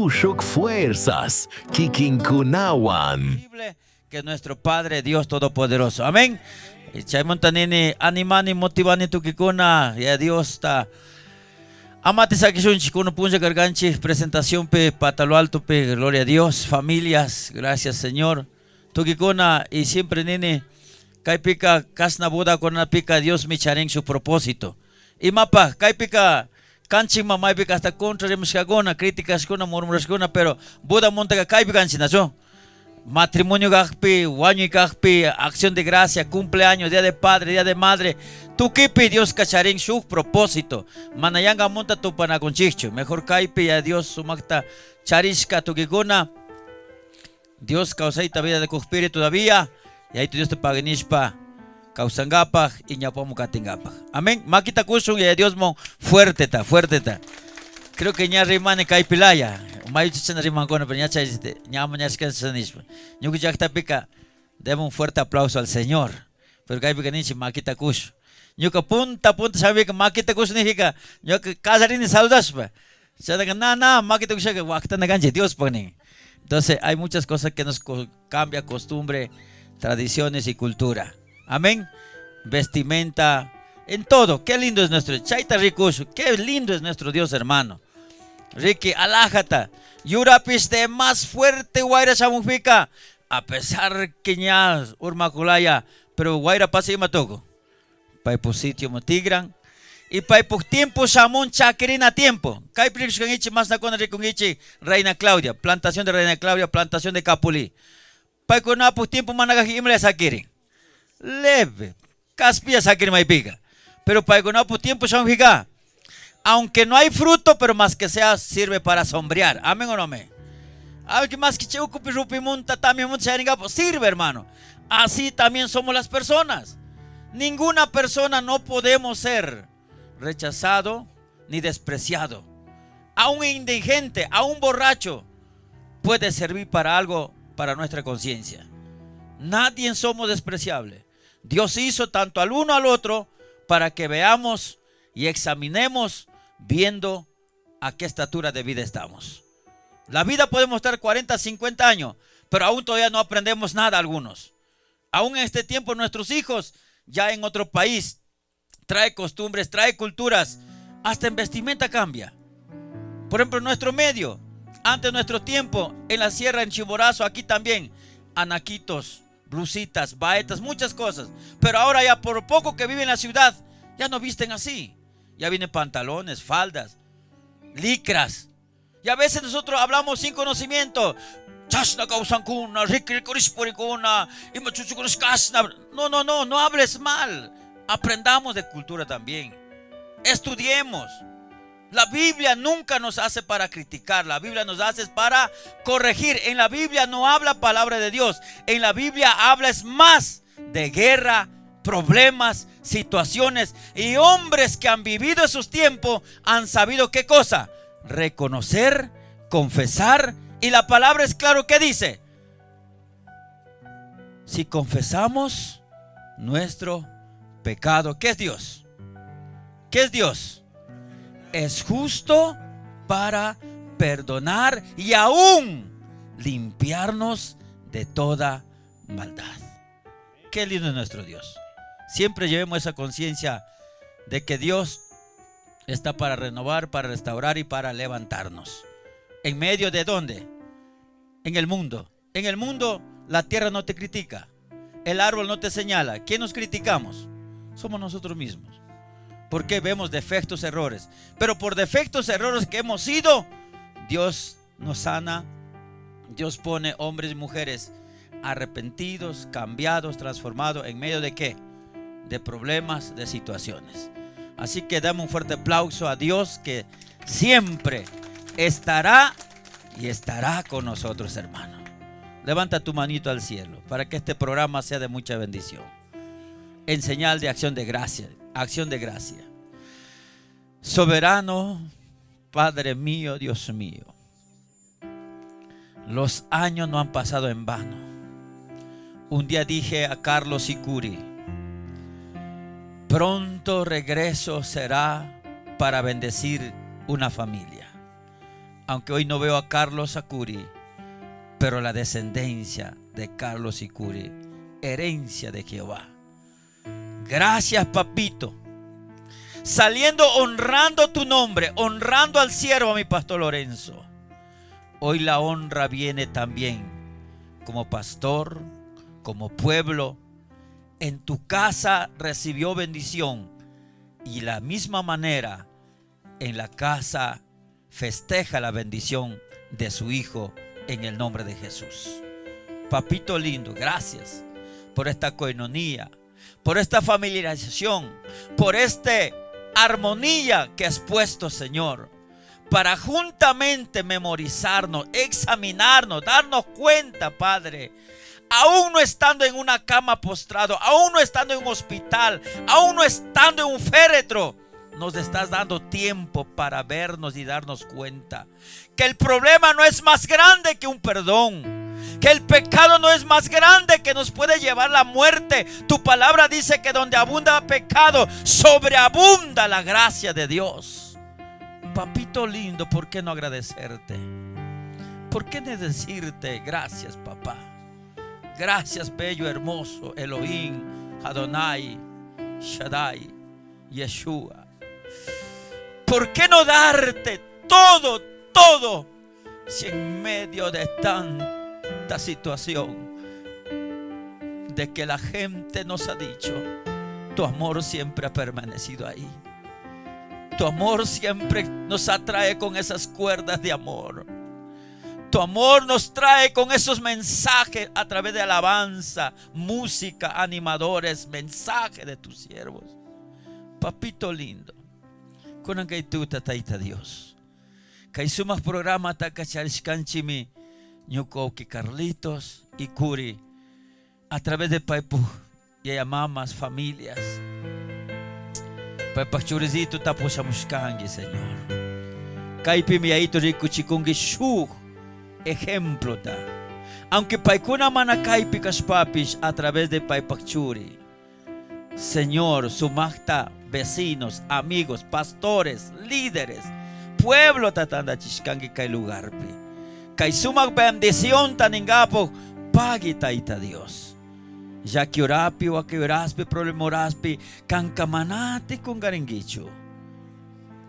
Mushuk fuerzas kikinkunawan. Que nuestro Padre Dios Todopoderoso. Amén. Chaymunta nini animani motivani tukikuna ya Diosta amati sakishunchik kuno punlla karkanchik presentacionpi Patalo Altopi gloria a Dios familias gracias Señor tukikuna y siempre nini kaypika kasna bodakunapika Diosmi charin su propósito imapaj kaypika kanchik mamaypika hasta contra rimashkakuna criticashkuna murmurashkuna pero bodamuntaka kaypi kanchik nachu Matrimonio kajpi, wañuy kajpi, acción de gracia, cumpleaños, día de padre, día de madre, tukipi Dioska charin shuj propósito. Mana yangamunta tupanakunchikchu. Mejor kaypi ya Dios sumakta charishka tukikuna. Dios kawsayta vida de kujpiri todavía. Yayitu Diosta paginishpa kawsangapaj y ñawpamu katingapaj. Amén. Makita kushun Yaya Diosmun fuerteta, fuerteta. Creo que ña rimani kaypi laya. Mayucha chashna rimankuna, pero ña chay ña mañashka nishpa. Ñuka llaktapica demos un fuerte aplauso al Señor. Pero kaypika ninchik makita kushun. Ñuka punta punta shamika makita kushun nijika, ñuka kallarini saludashpa. Chaytaka na na makita kushaka waktana kanchik Diospaj nin. Entonces hay muchas cosas que nos cambia costumbre, tradiciones y cultura. Amén. Vestimenta, en todo. Qué lindo es nuestro. Chayta rikushun. Qué lindo es nuestro Dios, hermano. Riki, alájata. Yurapis de más fuerte wayra shamukpika. A pesar que ña urmakulaya, pero wayra pasa ima tukun. Paypuk sitioman tigran. Y paypuk tiempo shamun chakirina tiempo. Kaypi rikushkankichik mashnakuna rikunkichik Reina Claudia, plantación de Reina Claudia, plantación de Capulí. Paykunapuk tiempo mana kajpi imalla sakirin. Leve, kaspilla sakirin maypika. Pero paykunapuk tiempo shamujpika, aunque no hay fruto, pero más que sea sirve para sombrear. Amén o no amén. Aunque más que chay ukupi rupimunta también shayaringapak sirve, hermano. Así también somos las personas. Ninguna persona no podemos ser rechazado ni despreciado. A un indigente, a un borracho, puede servir para algo, para nuestra conciencia. Nadie somos despreciables. Dios hizo tanto al uno al otro para que veamos y examinemos viendo a qué estatura de vida estamos. La vida podemos estar 40, 50 años, pero aún todavía no aprendemos nada algunos. Aún en este tiempo nuestros hijos ya en otro país trae costumbres, trae culturas, hasta en vestimenta cambia. Por ejemplo, nuestro medio, antes de nuestro tiempo, en la sierra, en Chimborazo, aquí también, anaquitos, blusitas, baetas, muchas cosas. Pero ahora ya por poco que viven en la ciudad, ya no visten así. Ya vienen pantalones, faldas, licras. Y a veces nosotros hablamos sin conocimiento. Chashna kawsankuna, rikrikushpurikuna, ima chuchukunashkashna. No, no, no, no hables mal. Aprendamos de cultura también. Estudiemos. La Biblia nunca nos hace para criticar, la Biblia nos hace para corregir. En la Biblia no habla palabra de Dios. En la Biblia habla es más de guerra, problemas, situaciones y hombres que han vivido esos tiempos han sabido qué cosa, reconocer, confesar y la palabra es claro que dice, si confesamos nuestro pecado, ¿qué es Dios? ¿Qué es Dios? Es justo para perdonar y aún limpiarnos de toda maldad. Qué lindo es nuestro Dios. Siempre llevemos esa conciencia de que Dios está para renovar, para restaurar y para levantarnos. ¿En medio de dónde? En el mundo. En el mundo la tierra no te critica. El árbol no te señala. ¿Quién nos criticamos? Somos nosotros mismos. Porque vemos defectos, errores. Pero por defectos, errores que hemos sido, Dios nos sana. Dios pone hombres y mujeres arrepentidos, cambiados, transformados. ¿En medio de qué? De problemas, de situaciones. Así que damos un fuerte aplauso a Dios que siempre estará y estará con nosotros, hermano. Levanta tu manito al cielo para que este programa sea de mucha bendición. En señal de acción de gracia, acción de gracia. Soberano, Padre mío, Dios mío. Los años no han pasado en vano. Un día dije a Carlos Icuri, pronto regreso será para bendecir una familia. Aunque hoy no veo a Carlos Acuri, pero la descendencia de Carlos Icuri, herencia de Jehová. Gracias, papito. Saliendo honrando tu nombre, honrando al siervo, mi pastor Lorenzo. Hoy la honra viene también como pastor, como pueblo. En tu casa recibió bendición y la misma manera en la casa festeja la bendición de su hijo en el nombre de Jesús. Papito lindo, gracias por esta koinonía, por esta familiarización, por esta armonía que has puesto, Señor, para juntamente memorizarnos, examinarnos, darnos cuenta, Padre, aún no estando en una cama postrado, aún no estando en un hospital, aún no estando en un féretro, nos estás dando tiempo para vernos y darnos cuenta que el problema no es más grande que un perdón. Que el pecado no es más grande que nos puede llevar la muerte. Tu palabra dice que donde abunda pecado, sobreabunda la gracia de Dios. Papito lindo, ¿por qué no agradecerte? ¿Por qué no decirte gracias, papá? Gracias, bello, hermoso, Elohim, Adonai, Shaddai, Yeshua. ¿Por qué no darte todo, todo, si en medio de tanta situación, de que la gente nos ha dicho, tu amor siempre ha permanecido ahí? Tu amor siempre nos atrae con esas cuerdas de amor. Tu amor nos trae con esos mensajes a través de alabanza, música, animadores, mensajes de tus siervos. Papito lindo, kunan kay tuta Tayta Dios. Kay sumak programa taka charishkanchimi ñuka Carlitos y Curi a través de paipu yaya mamas, familias. Paipa churizito tapushamushkangi, Señor. Kaypimi Yayito rikuchikunki shuk ejemplo ta. Aunque paykuna mana kaypi kashpapish a través de paypak churi. Señor, sumakta vecinos, amigos, pastores, líderes, pueblo tandachishkanki kay lugarpi. Kay sumak bendición taningapo pagui Tayta Dios. Llaki urapi, waki uraspi, problema uraspi, kanka manati kungaringichu.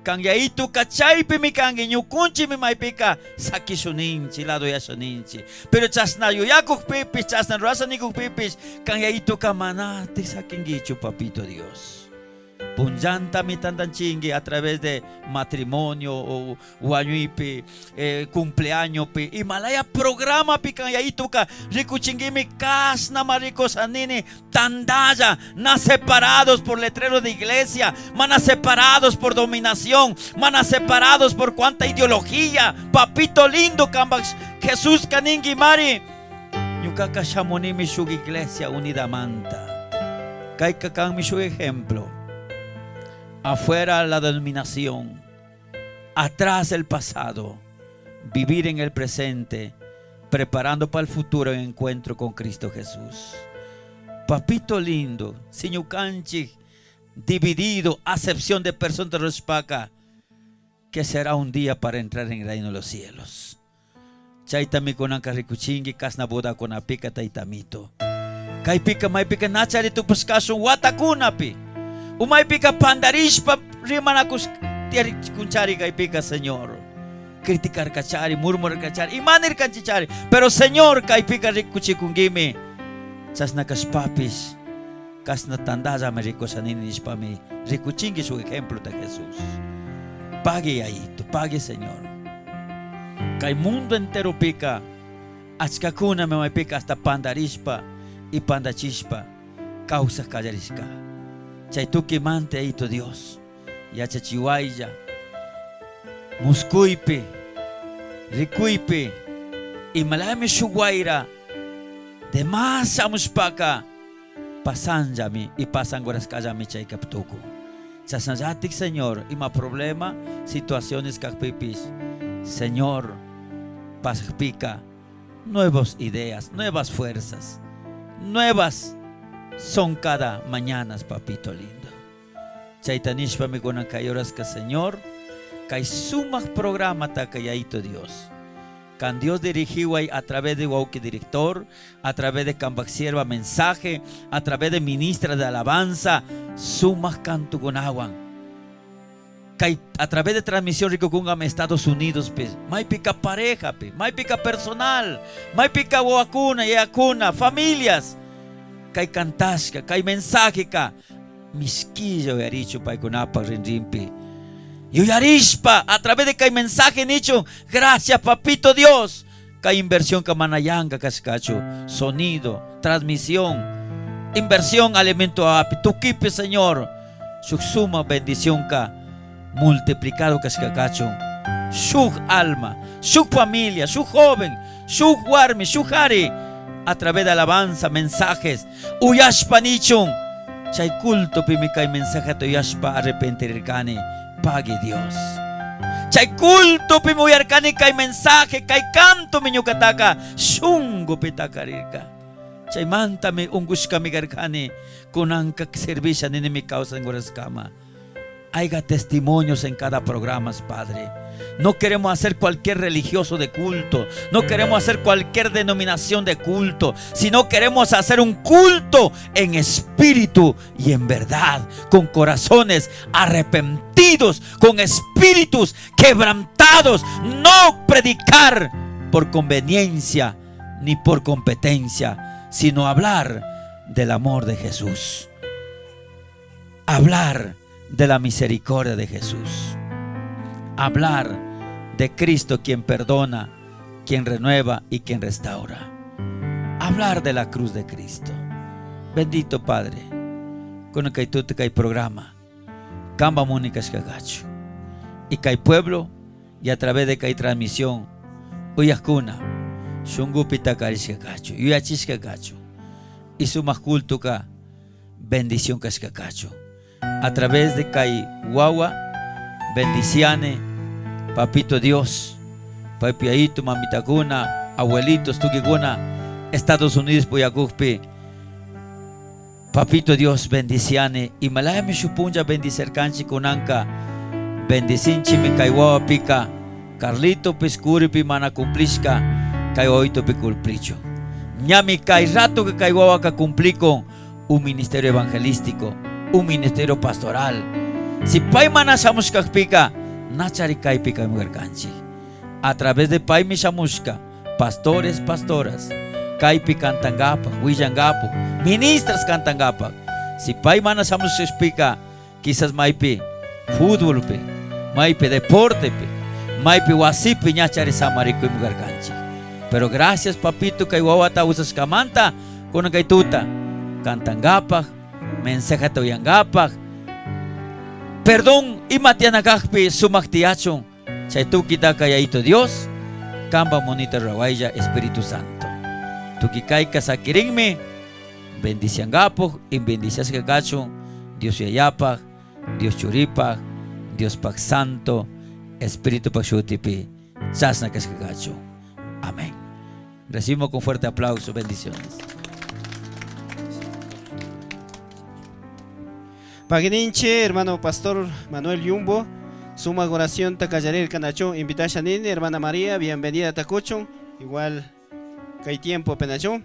Kan Yayito kachaypimi kanki ñukunchimi maypika sakishuninchik lado yashaninchik. Pero chashna yuyakukpipish, chashna rurasha nikukpipish, kan Yayituka manati sakinkichu, papito Dios. Punllantami tantanchinki a través de matrimonio o wañuypi, cumpleañospi, imalaya programapi kan Yayituka rikuchinkimi kashna maricosanini tandalla, na separados por letrero de iglesia, mana separados por dominación, mana separados por cuánta ideología. Papito lindo, kambaj Jesús kaninki mari. Ñukaka shamunimi shuk iglesia unidamanta. Kayka kanmi shuk ejemplo. Afuera la denominación, atrás el pasado, vivir en el presente, preparando para el futuro el encuentro con Cristo Jesús. Papito lindo, si ñukanchik, dividido, acepción de personas de rurashpaka, que será un día para entrar en el reino de los cielos. Chaytami kunanka rikuchinki kasna bodakunapika taytamito. Kaypika maypika nachari tupashkashun watakunapi. Umaypika pandarishpa rimanakush kunchari kaypika, Señor. Criticar kachari, murmurar kachari, imanir kanchichari. Pero Señor, kaypika rikuchikunkimi. Chashna kashpapish, kasna tandallami rikushanini nishpami rikuchinki shuk ejemplo de Jesús. Pagui Yayito, pagui Señor. Kay mundo entero pika, achkakuna maypika hasta pandarishpa y pandachishpa, kawsaj kallarishka. Chay tukimanta Yayito Dios, yachachiwaylla, muskuypi, rikuypi, imalami shuk wayra, demas shamushpaka, pasanllami y pasanguaraskallami chayka tukun. Chasnallatik Señor, ima problema, situaciones kakpipish, Señor, pasakpika, nuevas ideas, nuevas fuerzas, nuevas son cada mañana, papito lindo. Chayta nishpami kunan kay horaska, Señor, Kay sumaj programataka Yayito Dios. Kan Dios dirigiway a través de wawki director, a través de kambaj sierva mensaje, a través de ministra de alabanza, sumaj cantukunawan. Kay a través de transmisión rikukungami Estados Unidos pi, maypika pareja pi, maypika personal, maypika wawakuna, yayakuna, familias. Kay cantashka, kay mensajeka mishkilla uyarichu paykunapaj rinrinpi. Yuyarishpa a través de kay mensaje nichun, gracias papito Dios. Kay inversionka mana yanka kashkachu, sonido, transmisión, inversión alimento api, tukipi Señor, shuk suma bendicionka multiplicado kashkakachun. Shuk alma, shuk familia, shuk joven, shuk warmi, shuk jari, a través de alabanza, mensajes, uyashpa nichun, chay cultopimi kay mensajeta uyashpa arrepentirirkani, pagui Dios. Chay cultopimi uyarkani kay mensaje, kay cantomi ñukataka shungupi takarirka. Chaymantami ungushkami karkani, kunanka servisha ninimi kawsan kama. Haya testimonios en cada programa, Padre. No queremos hacer cualquier religioso de culto. No queremos hacer cualquier denominación de culto. Sino queremos hacer un culto en espíritu y en verdad. Con corazones arrepentidos. Con espíritus quebrantados. No predicar por conveniencia ni por competencia, sino hablar del amor de Jesús. Hablar de la misericordia de Jesús. Hablar de Cristo quien perdona, quien renueva y quien restaura. Hablar de la cruz de Cristo. Bendito Padre, con el que kay programa, Kamba Mónica Xcagacho. Y kay pueblo y a través de kay transmisión, uyakuna, shungupi takarishkakachu, yuyachishkakachu, y sumak cultuka bendición kashkakachu. A través de kay wawa, bendiciane, papito Dios, papiaito, mamitakuna, abuelitos, tukikuna, Estados Unidos puyakukpi, papito Dios bendiciane, y malayami shupuncha bendicerkanchi kunanka, bendicinchimi kay wawa pika, Carlito piscuripi mana cumplishka, kay wawito pi cumplicho. Ñami kay rato que kay wawaka cumplí con un ministerio evangelístico, un ministerio pastoral. Si pay mana shamushkakpika, nachari kaypi kaymugarkanchik. A través de paymi shamushka, pastores, pastoras, kaypi cantangapak, willangapak, ministras cantangapak. Si pay mana shamushkakpika, quizás maypi fútbolpi, maypi deportepi, maypi wasipi ñachari samarikuymugarkanchik. Pero gracias papito kay wawata usashkamanta kunan kay tuta cantangapak, mensajeta uyangapak, perdón ima tiyanakakpi sumak tiyachun, chay tukitaka Yayito Dios, kamba monita rawaylla Espíritu Santo. Tuki kayka sakirinmi, bendiciangapak y bendiciashka kachun, Dios Yayapak, Dios Churipak, Dios pak Santo, Espíritu pak shutipi, chasna kashka kachun. Amén. Recibimos con fuerte aplauso, bendiciones. Pagininche, hermano pastor Manuel Yumbo, suma oración takallarir kanacho, invitasha nini, hermana María, bienvenida a Tacuchun, igual que hay tiempo penacho.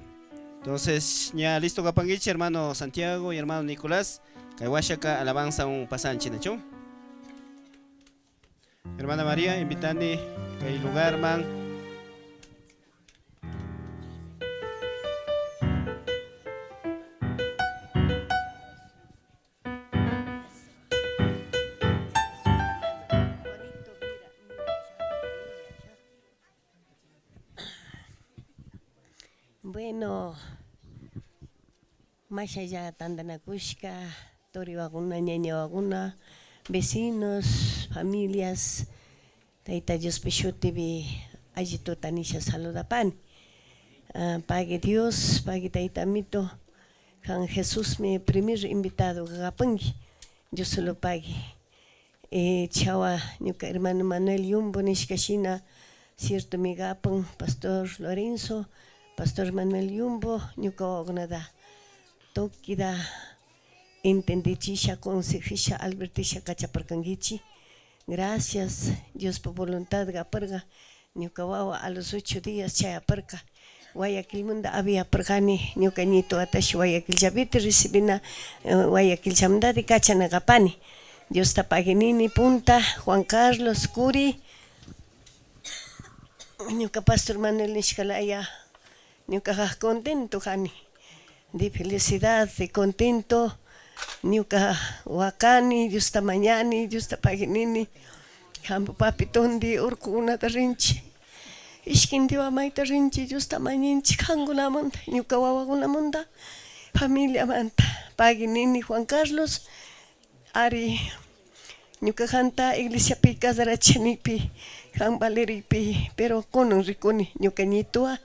Entonces, ya listo kapanguiche, hermano Santiago y hermano Nicolás, kay alabanza un pasanchi nacho. Hermana María, invitani kay lugar man. Bueno, más allá Tandanakushka, Toriwaguna, Ñañawaguna, vecinos, familias, Taita Dios pishutibi, alli tutanisha saludapani. Pague Dios, pague Taita Mito, Juan Jesús mi primer invitado, gapangui, Dios se lo pague. Chawa, ñuka hermano Manuel Yumbo, nishkashina, cierto mi gapan, Pastor Lorenzo, Pastor Manuel Yumbo, ñuka wawakunata tukida entendichisha, consejisha, advertisha kachaparkanguichi. Gracias, Diospa voluntad gaparga, ñuka wawa a los 8 días chayaparka. Guayaquilmanta aviaparkani, ñuka ñito atash Guayaquil llavita recibina, Guayaquil llamdadi kachanakapani. Diosta paginini punta, Juan Carlos Curi, ñuka pastor Manuel nishkalaya, ñuka contento kani, de felicidad, de contento, ñuka wakani, Diosta mañani, Diosta paginini, kampu papitondi urkukunata rinchik, ishkindiwan mayta rinchik, Diosta mañanchik kankunamanta, ñuka wawakunamanta, familiamanta, paginini Juan Carlos, ari ñuka kanta iglesiapi casarachinipi, kan valeripi, pero kunan rikuni ñuka ñituwa,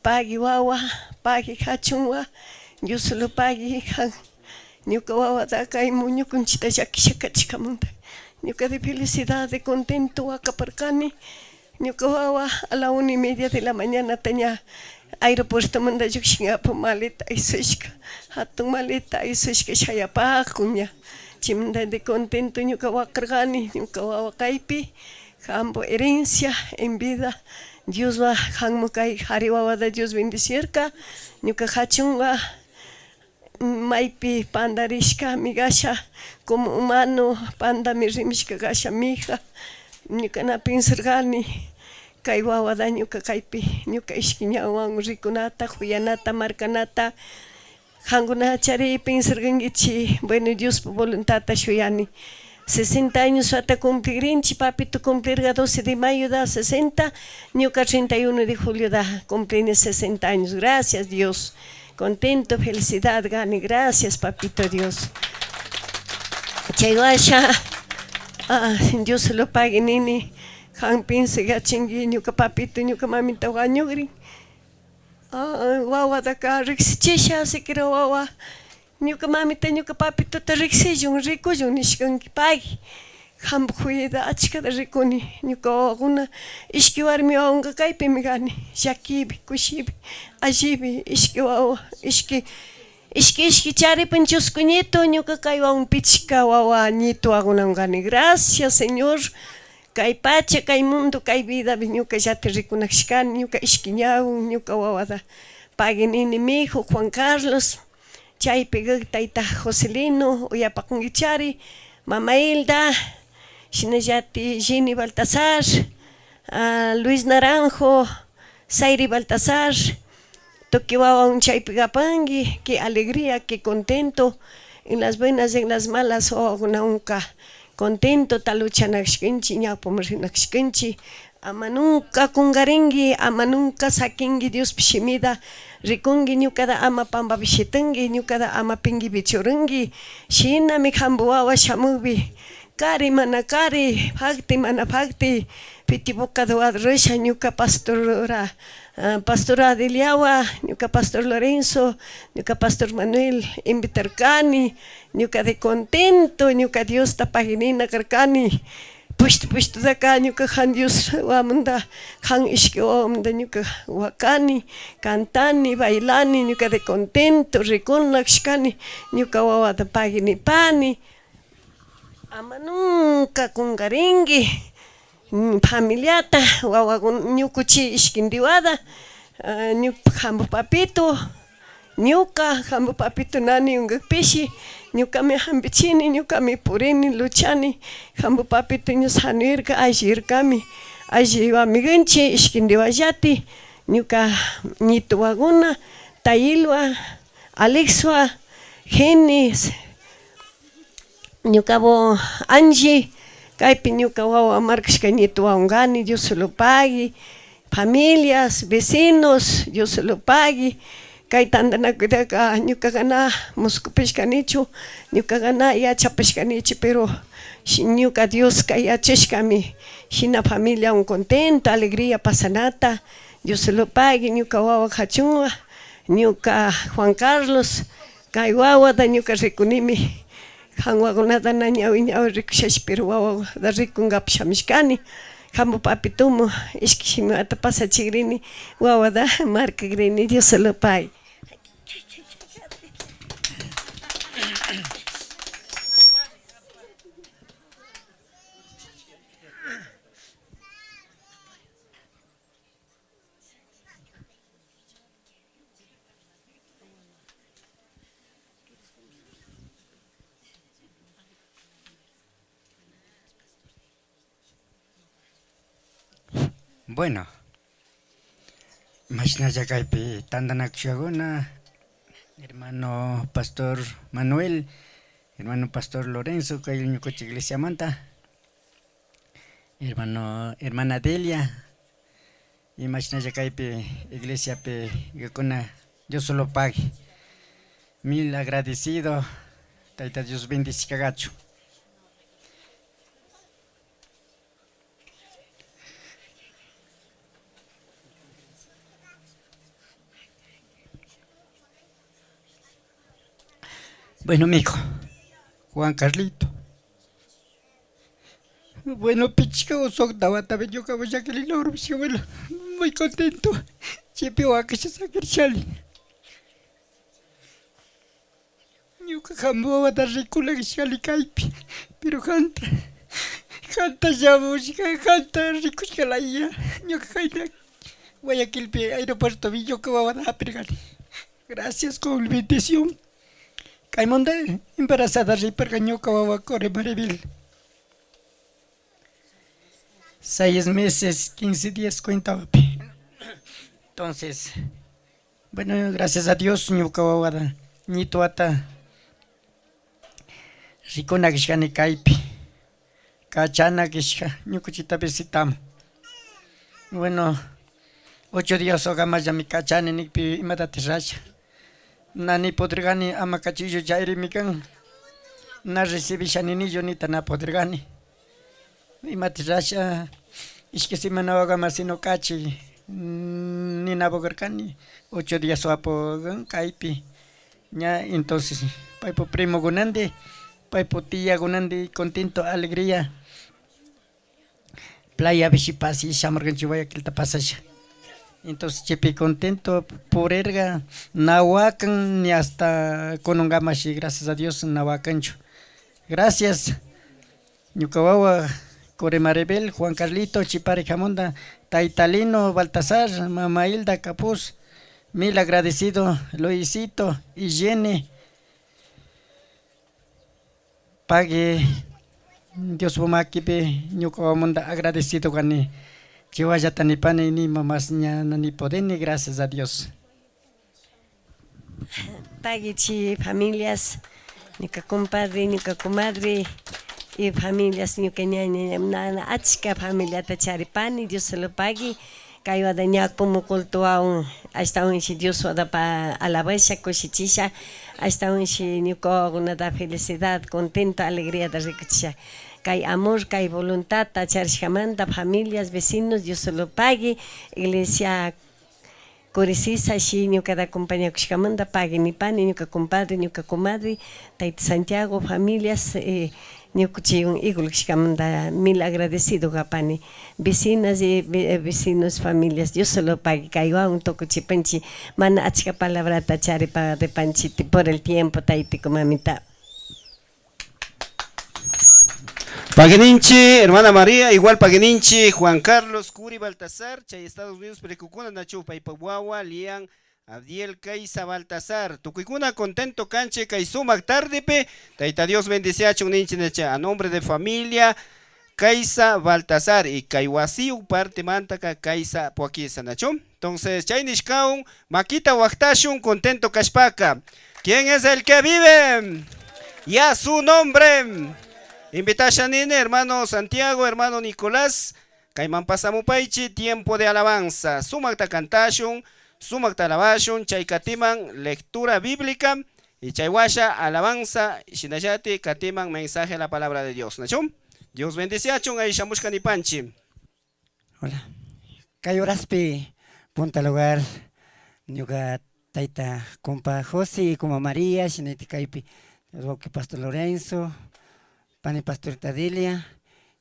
pagui wawa, pagui jachunwa, Dios lo pagui kan ñuka wawata kaymu ñukunchikta llakisha kachkamanta, ñuka de felicidad, de contento wakaparkani, ñuka wawa a la 1:30 de la mañana ña aeropuertomanta llukshinkapak maleta aysashka, hatun maleta aysashka shayapakun ña, chaymanta de contento ñuka wakarkani, ñuka wawa kaypi, kampu herencia en vida, Dioswa kanmu kay kari wawata Dios bendecirka, ñuka kachunwa maypi pandarishkami kasha, como humano pandami rimashka kasha mija, ñuka na pensarkani kay wawata ñuka kaypi ñuka ishki ñawiwan rikunata, kuyanata, markanata, kankuna chari pensarkankichik, bueno, Diospa voluntadta shuyani. 60 años wata cumpligrinchik, papito cumplirka 12 de mayo da 60, ñuka 31 de julio da cumplini 60 años, gracias Dios, contento, felicidad gani, gracias papito Dios. Chay washa, Dios lo pague nini, kan piensa yachanki ñuka papito, ñuka mamita wañukrin, wawataka riksichisha siquiera wawa ñuka mamita, ñuka papitota riksillun, rikullun nishkanki pagui. Kanpak kuyayta achkata rikuni, ñuka wawakuna ishki warmi wawanka kaypimi kani, llakipi, kushipi, allipi, ishki wawa, ishki, ishki ishki charipin chusku ñitu, ñuka kay wawan pichka wawa ñitu wawakunawan kani. Gracias Señor, kay pacha, kay mundo, kay vidapi ñuka llati rikunakashkani, ñuka ishki ñawi, ñuka wawata pagui nini mijo Juan Carlos, chaypi tayta Joselino uyapakunkichari, mama Hilda, shinallatik Jenny Baltasar, Luis Naranjo, Zairi Baltasar, tukuy wawan chaypi kapanki, que alegría, que contento, en las buenas, en las malas wawakunawanka contento ta luchanakashkanchik, ñawpaman rinakashkanchik, ama nunca kungarinki, ama nunca sakinki Diospik shimita, rikunki ñukata ama pampapi shitanki, ñukata ama pinkipi churanki, shinami kanpak wawa shamukpi, kari mana kari, pakti mana pakti, pitipuka risha ñuka pastora, pastora Adeliawa, ñuka pastor Lorenzo, ñuka pastor Manuel invitarkani, ñuka de contento, ñuka Diosta paginina karkani, pushtu pushtutaka ñuka jan Dios wamanta, kan ishki wawamanta ñuka wakani, cantani, bailani, ñuka de contento, rikunakashkani, ñuka wawata paginipani, ama nunca kungarinki familiata, wawakuna ñukuchi ishkindiwata, ñuka kanpak papito, ñuka kanpak papito nani unkakpishi, ñukami hampichini, ñukami purini, luchani, kanpak papito ña sanuyarka, alliyarkami, alli amigonchik ishkindiwallati, ñuka ñitu wawakuna, Tayilwa, Alexwa, Genis, ñuka Angie, kaypi ñuka wawa markashka ñitu wawan kani, Dios se lo pague, familias, vecinos, Dios se lo pague, kay tantanakuytaka ñukaka na muskupishkanichu, ñukaka na yachapashkanichu, pero ñuka Dioska yachashkami, shina familiawan contento, alegría pasanata, Dios se lo pague, ñuka wawa kachunwa, ñuka Juan Carlos, kay wawata ñuka rikunimi, kan wawakunata na ñawi ñawi rikushash, pero wawata rikunkapak shamishkani, kanpak papitumu ishki shimiwata pasachikrini, wawata markakrini, Dios se lo pague. Bueno, mashnalla kaypi tantanakushkakuna, hermano pastor Manuel, hermano pastor Lorenzo kay ñukanchik iglesiamanta, hermano, hermana Delia, y mashnalla kaypi iglesiapi kakuna, Dios solo pague. Mil agradecido, Tayta Dios bendicishkagachu. Bueno, mijo, Juan Carlito. Bueno, pichka suqta watapi ñuka abuelo, muy contento. Chaypi wakasha sakirshani. Ñuka qampa wawata rikunakashkani kaypi, pero qanta, qanta llamushka, qanta rikushkalaya. Ñuka kayna Guayaquilpi aeropuertopi ñuka wawata hapirkani. Gracias con bendición. Kaymanta embarazada riparka ñuka wawa Core Maribel. 6 meses, 15 días cuentawapi. Entonces, bueno, gracias a Dios ñuka wawata ñituwata rikuna kashkani kaypi. Kachana kashka ñukanchikta visitamun. Bueno, 8 días okamallami kachani nikpi imatatik rasha. Na ni podergani ama kachillo chayrimi kan. Na recibisha ninichu nita na podergani. Imata rasha ishki semana wagama sino kachi ninapukarkani 8 días apu kaypi ña. Entonces paypuk primokunanti, paypuk tiakunanti contento, alegría playa pishi shamurkanchik Guayaquilta pasasha. Entonces chaypi contento purirka, na wakan ni hasta kunankamashi, gracias a Dios, na wakanchu. Gracias, ñuka wawa Core Maribel, Juan Carlito Chipare Jamunda, Tayta Lino Baltasar, Mama Hilda Capuz, mil agradecido, Luisito y Jenny. Pagui Dios makipi ñuka wawamanta agradecido kani. Chihuallata nipani, nima mas ña ni podeni, gracias a Dios. Paguichi familias, ñuka compadre, ñuka comadre y familias, ñuka ñaña, nana, achka familiata charipani, Dios se lo pague. Kay wata ñakumu cultowan ashtawanshi Dios pa alabasha kushichisha, ashtawanshi ñuka wawakunata felicidad, contento, alegriata rikuchisha. Kay amor, kay voluntadta charishkamanta familias, vecinos, Dios se lo pague, iglesia Curisisa shi ñukata acompañakushkamanta pagui nipani, ñuka compadre, ñuka comadre, tayta Santiago, familias, ñukuchiywan igual kashkamanta mil agradecido kapani. Vecinas y vecinos, familias, Dios se lo pague, kaywan tukuchipanchik, mana achka palabrata charipanchik por el tiempo, taytiku, mamita. Paguininchi, hermana María, igual Paguininchi, Juan Carlos Curi Baltasar, chay Estados Unidos, perikukuna nachu paypa wawa, Lian Abdiel Kaisa Baltasar. Tukuykuna contento kanchik kay sumak tardepe, Tayta Dios bendiciachun ninchi necha a nombre de familia Kaisa Baltasar y kay wasiu parte mantaka Kaisa Poaquisa nachu. Entonces, chay nishkaun, makita waktashun contento kashpaka. ¿Quién es el que vive? Y a su nombre. Invitasha nini, hermano Santiago, hermano Nicolás. Kayman pasamupaychi, tiempo de alabanza. Sumakta kantashun, sumakta alabashun, chay katiman lectura bíblica y chaywasha alabanza, shinallati katiman mensaje de la palabra de Dios. ¿Nachum? Dios bendiciachun, ahí shamushka nipanchi. Hola. Kay horaspi punta lugar ñuka tayta compa José y kuma María, shinayta kaypi wawqi Pastor Lorenzo, pani Pastor Tadilia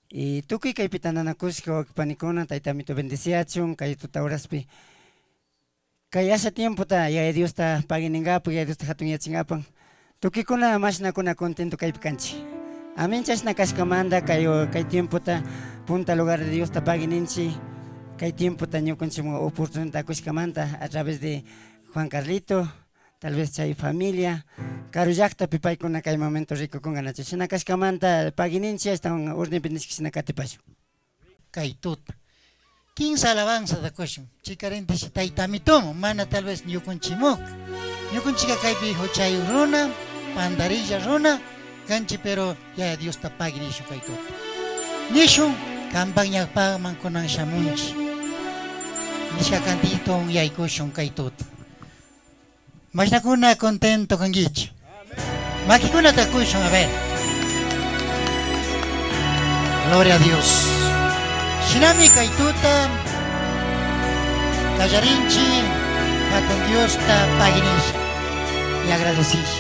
y tukuy kaypi tantanakushka wawqi panikuna, tayta amito bendiciachun kay tuta horaspi kay asha tiempota Yaya Diosta pagui ningapak, Yaya Diosta hatunyachingapak tukuykuna mashnakuna contento kaypi kanchik. Amén. Chashna kashkamanta kay tiempota punta lugar de Diosta pagui ninchik kay tiempota ñukanchikman oportunidad kushkamanta a través de Juan Carlito, tal vez chay familia karu llaktapi paykuna kay momento rikukunga nachu. Shina kashkamanta pagui ninchik, ashtawan ordenpi nishka shina katipashun. Kay tuta. Kinsa alabanzata kushun. Chikarintishi Tayta Amitumu, mana tal vez ñukunchimuk. Ñukunchika kaypi huchayuq runa, pandarilla runa, kanchi pero Yaya Diosta pagui nishun kay tuta. Nishun kampak ñawpakman kunan shamunchi. Nishka cantito yaykushun kay tuta. Mashnakuna contento kankichik. Makikunata kushun, a ver. Gloria a Dios. Shinami kay tuta kallarinchi hatun Diosta pagui nisha y agradecish.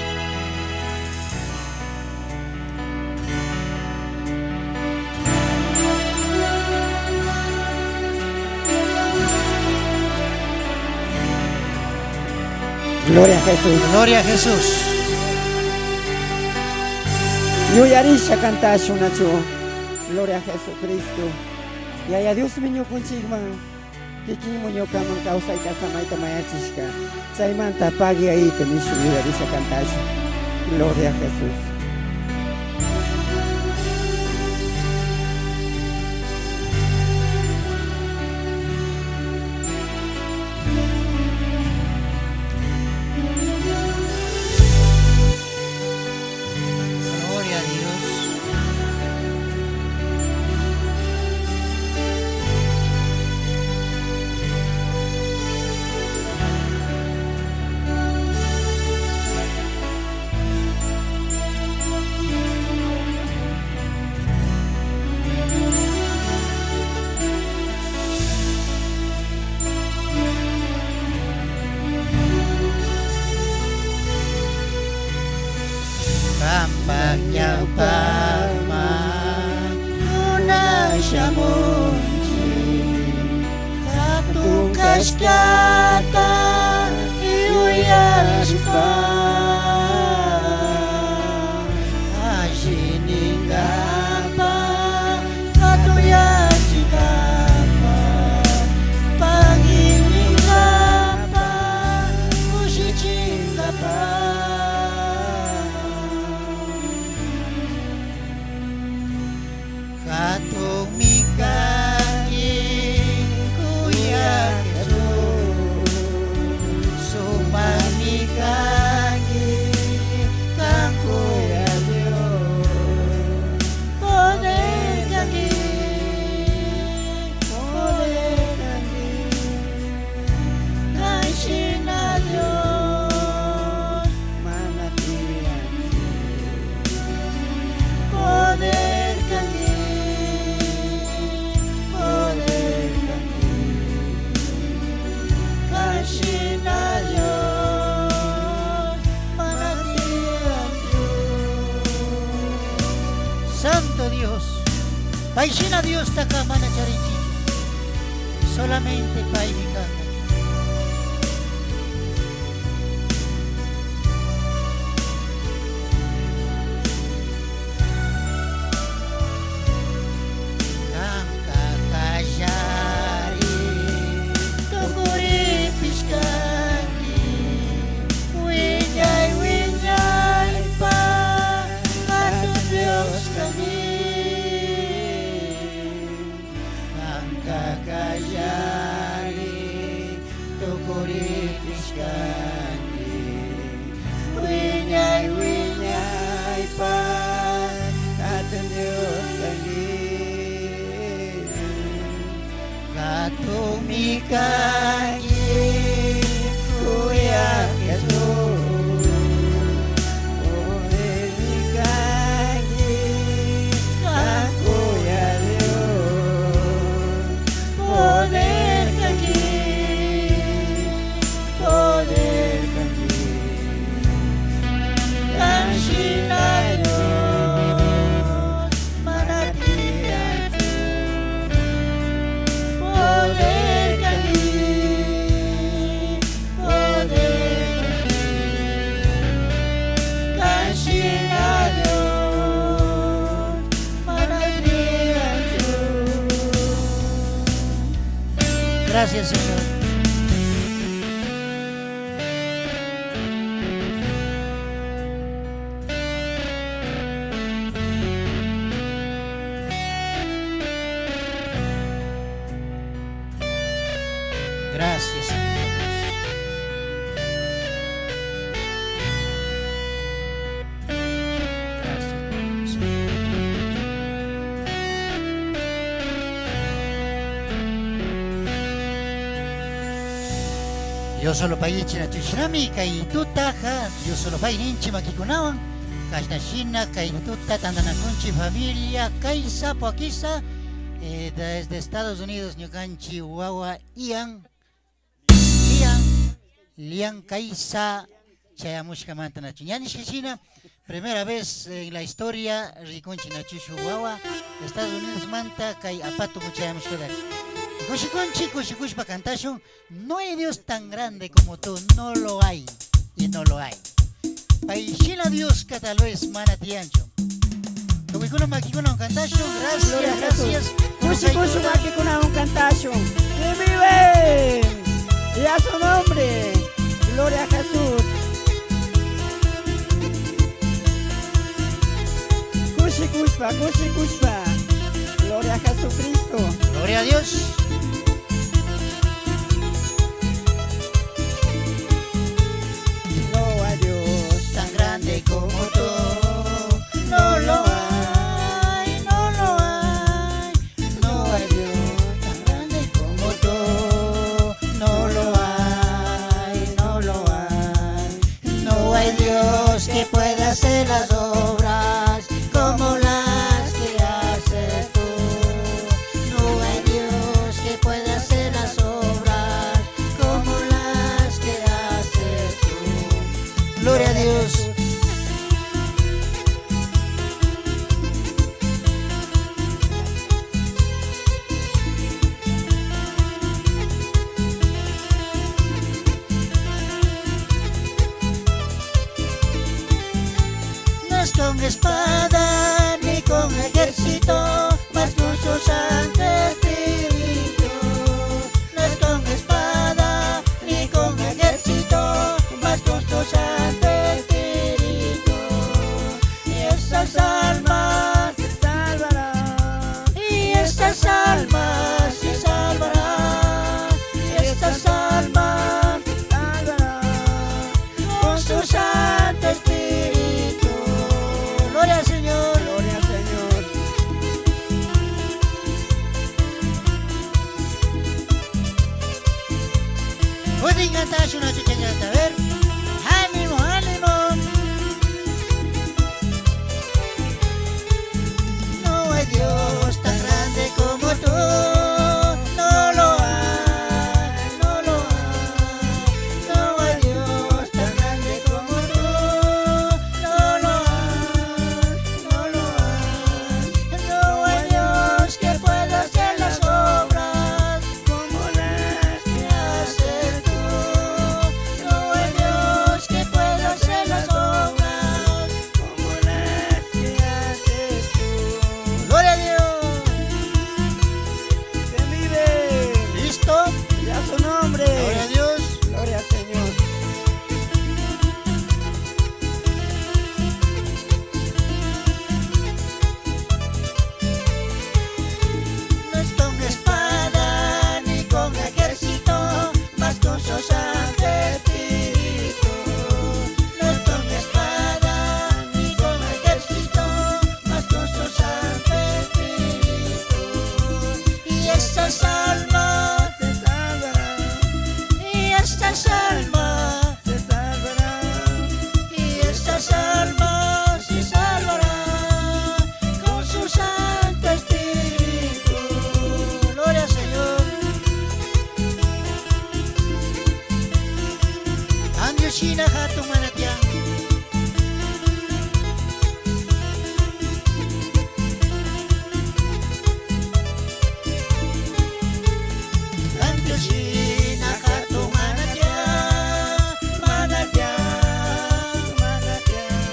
Gloria a Jesús. Gloria a Jesús. Yuyarisha kantashun nachu. Gloria a Jesucristo. Yaya Diosmi ñukunchikman kikinmu ñukaman kawsayta samayta mañachishka. Chaymanta pagui ayta nishun yuyarisha kantashun. Gloria a Jesús. Gloria a Dios. Kampak ñawpakman kunan shamunchik. Hatun kashkata yuyashpa. Alli ningapa, hatuyachingapa, pagui ningapa, kushichingapa. Hatunmi kanki kuyak Jesús, sumaqmi kanki kan kuyak Dios. Poder kanki, poder kanki, kan shina Dios, Mana tiyanchu. Poder kanki, poder kanki, kan shina Dios, mana tiyanchu. Santo Dios, payshina Diostaka mana charinchichu. Solamente paymi kanka. Kanka kallari tukuripish kanki, wiñay wiñaypa hatun Dios kanki. Kanka kallari tukuripish kanki, wiñay wiñaypa hatun Dios kanki. Hatunmi kanki kuyak Jesús, Podermi kanki kan kuyak Dios. Poder kanki, poder kanki, kan shina Dios, mana tiyanchu. Poder kanki, poder kanki, kan shina Dios, mana tiyanchu. Gracias, Señor. Dios solo payichi na chushinami kay tutaja Dios solo pay ninchi makikunawan kashnashina kay tuta tantanakunchi familia Kaysa Poaquisa desde Estados Unidos ñukanchi wawa Ian Lian Lian Kaysa chayamushkamanta nachu ñanishkashina primera vez en la historia rikunchi nachushu wawa Estados Unidos manta kay apatu chayamushkata. Kushikunchi kushikushpa kantashun. No hay Dios tan grande como tú, no lo hay y no lo hay. Paishina Dios que tal vez mana tiancho. Tukikuna makikuna kantashun, gracias, Gloria a Jesús. gracias. Kushi kushi makikuna kantashun. ¡Que vive! Y a su nombre. Gloria a Jesús. Kushi kushpa, kushi kushpa. Gloria a Jesucristo. Gloria a Dios. No hay Dios tan grande como tú, no lo hay, no lo hay. No hay Dios tan grande como tú, no lo hay, no lo hay. No hay Dios que pueda hacer las obras como las que haces tú. No hay Dios que pueda hacer las obras como las que haces tú. Gloria a Dios. No es con espada ni con ejército, mas con su Santo Espíritu. No es con espada ni con ejército, mas con su Santo Espíritu. Y esas almas se salvarán. Y esas almas se salvarán. Y esas almas se salvarán. Con su Santo Espíritu. Gloria al Señor. Gloria al Señor. Pueden cantar una chucha, a ver. Ánimo, ánimo. No hay Dios tan grande como tú. No lo hay, no lo hay. No hay Dios tan grande como tú. No lo hay, no lo hay. No hay Dios que pueda hacer las obras como las que haces tú. No hay Dios que pueda hacer las obras como las que haces tú. Gloria a Dios. Que vive. ¿Listo? Y a su nombre. Gloria a Dios. Gloria al Señor. No es con espada ni con ejército, mas con su Santo Espíritu. No es con espada ni con ejército, mas con su Santo Espíritu. Y esas almas se salvarán. Y esas almas se salvarán. Y esas almas se salvarán con su Santo Espíritu. Gloria al Señor. Andiushina hatun manatian. Andiushina hatun manatian, manatian, manatian.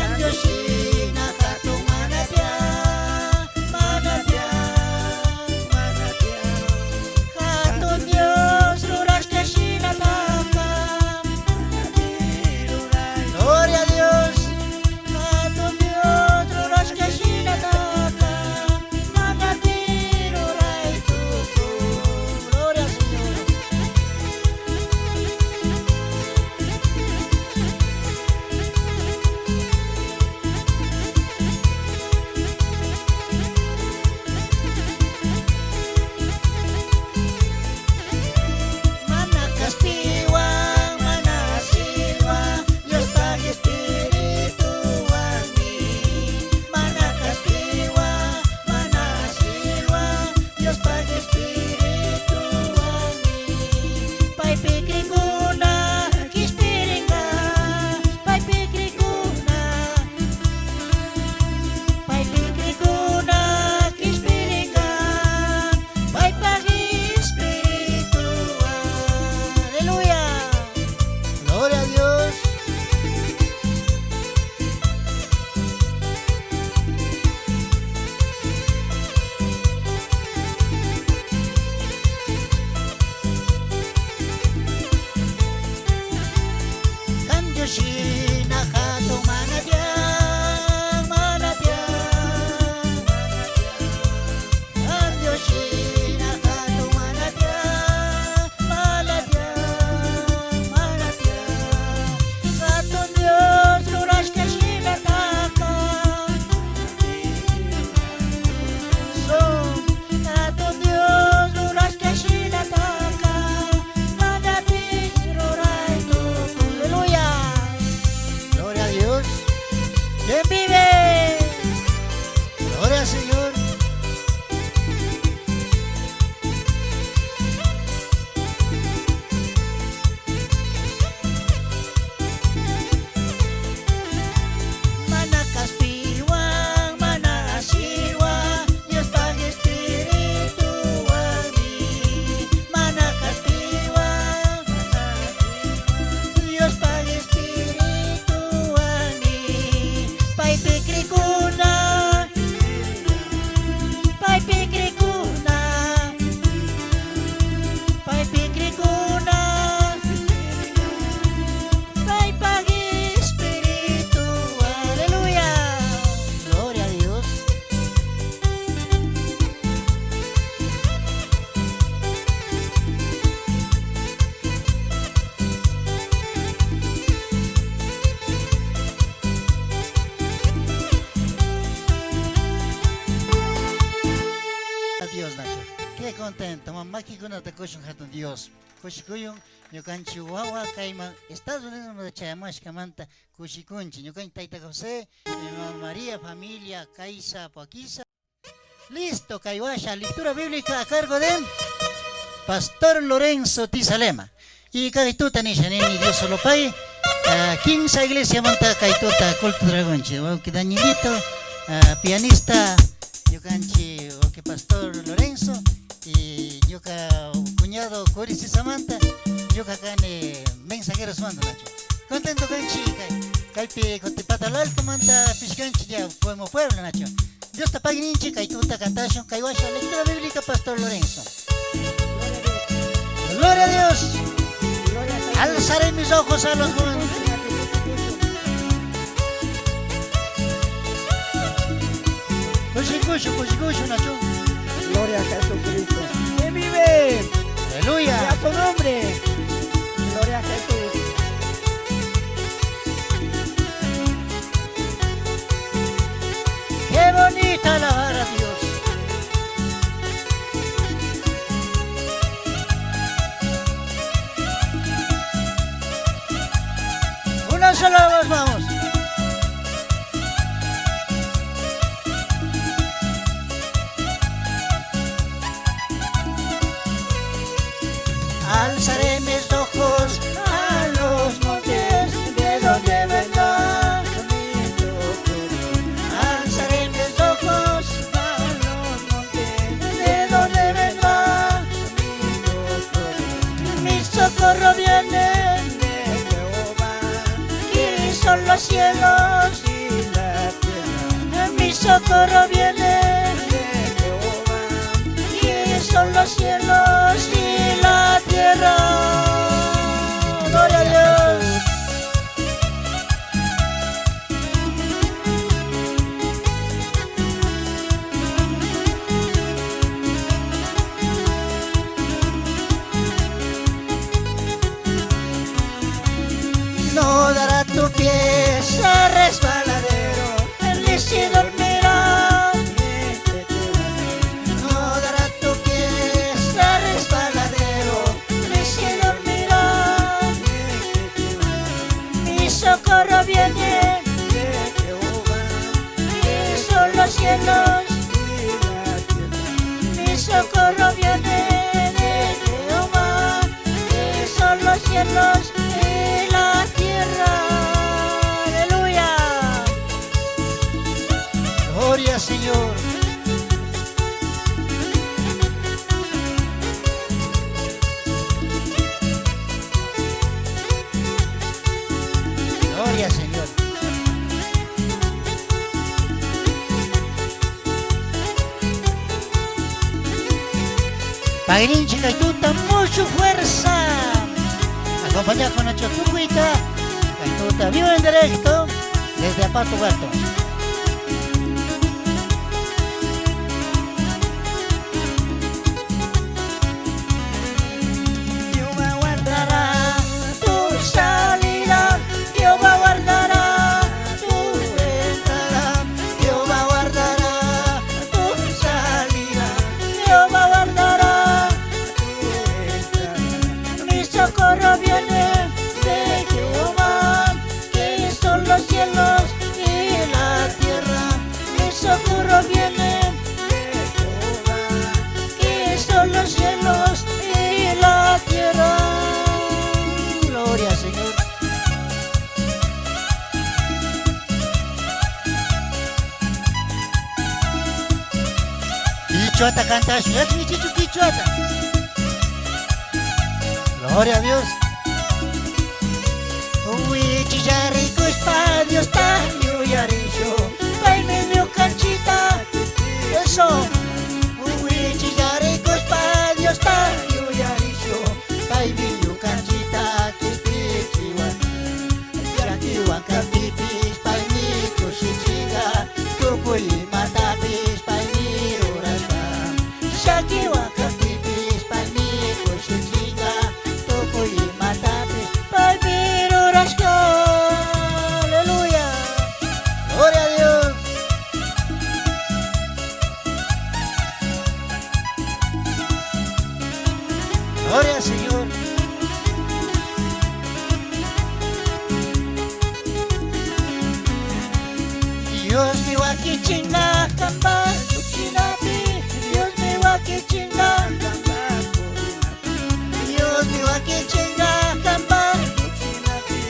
Andiushina hatun manatian, manatian, manatian. Hatun Dios rurashka shina taka. Qué contento, mamakikunata kushun hatun Dios. Kushikuyun ñukanchik wawa kayman Estados Unidos chayamashkamanta kushikunchik. Ñukanchik tayta José, mama María, familia Kaisa, Poquisa. Listo, Kaiwasha, lectura bíblica a cargo de Pastor Lorenzo Tizalema. Y kaytuta nisha nini Dios solo pay. Quinza iglesia manta kaytuta culto dragonchi. Wauki Danielito, pianista ñukanchi wauki Pastor Lorenzo y ñuka cuñado Cori Samanta, ñuka kani mensajeros manda nacho. Contento kanchi kay kaypi kutipata alto manta pishkanchi ya podemos pueblo nacho. Dios te pague ninchi kaytuta cantashun kaywasha lectura bíblica Pastor Lorenzo. Gloria a Dios. Alzaré mis ojos a los montes. Kushi kushi kushi nacho. Gloria a Jesucristo. ¿Quién vive? Aleluya. Y a su nombre. Gloria a Jesús. Qué bonita alabar a Dios. Una sola voz, vamos. Alzaré mis ojos a los montes, de donde vendrá mi socorro. Alzaré mis ojos a los montes, de donde vendrá mi socorro. Mi socorro viene de Jehová, que hizo los cielos y la tierra. Mi socorro viene de Jehová, que hizo los cielos y la tierra. Gloria a Dios. No dará tu pie a resbaladero, ni si dormirá. No dará tu pie a resbaladero, ni si dormirá. Mi socorro viene de Jehová, que hizo los cielos. Mi socorro viene de Jehová, que hizo los cielos y la tierra. Aleluya. Gloria, Señor. Gloria, Señor. Pagrinchi Kaituta, mucho fuerza. Acompaña con Nacho Tucuita. Kaituta, vivo en directo desde Apato Huerto. Jehová guardará tu salida, Jehová guardará tu entrada, Jehová guardará tu salida, Jehová guardará tu entrada. Mi socorro viene de Jehová, que hizo los cielos y la tierra. Mi socorro viene de Jehová, que hizo los cielos y la tierra. Gloria, Señor. Quichuata canta, quichuata. Gloria a Dios. Uy, chillarrico Dios tan yuyarisho, pay medio canchita, eso. Uy, chillarrico Dios tan yuyarisho, pay medio canchita, kipichiwan, yakiwan kapipis, pay mi kushichiga, tukuy matapis, pay mi rurashpa, shakiwan kapipis, pay mi kushichiga, tukuy matapis, pay mi rurashka. Aleluya. Gloria a Dios. Waquichinga cambaj llucshinapi, Diosmi waquichinga cambaj purinapi. Diosmi waquichinga cambaj llucshinapi,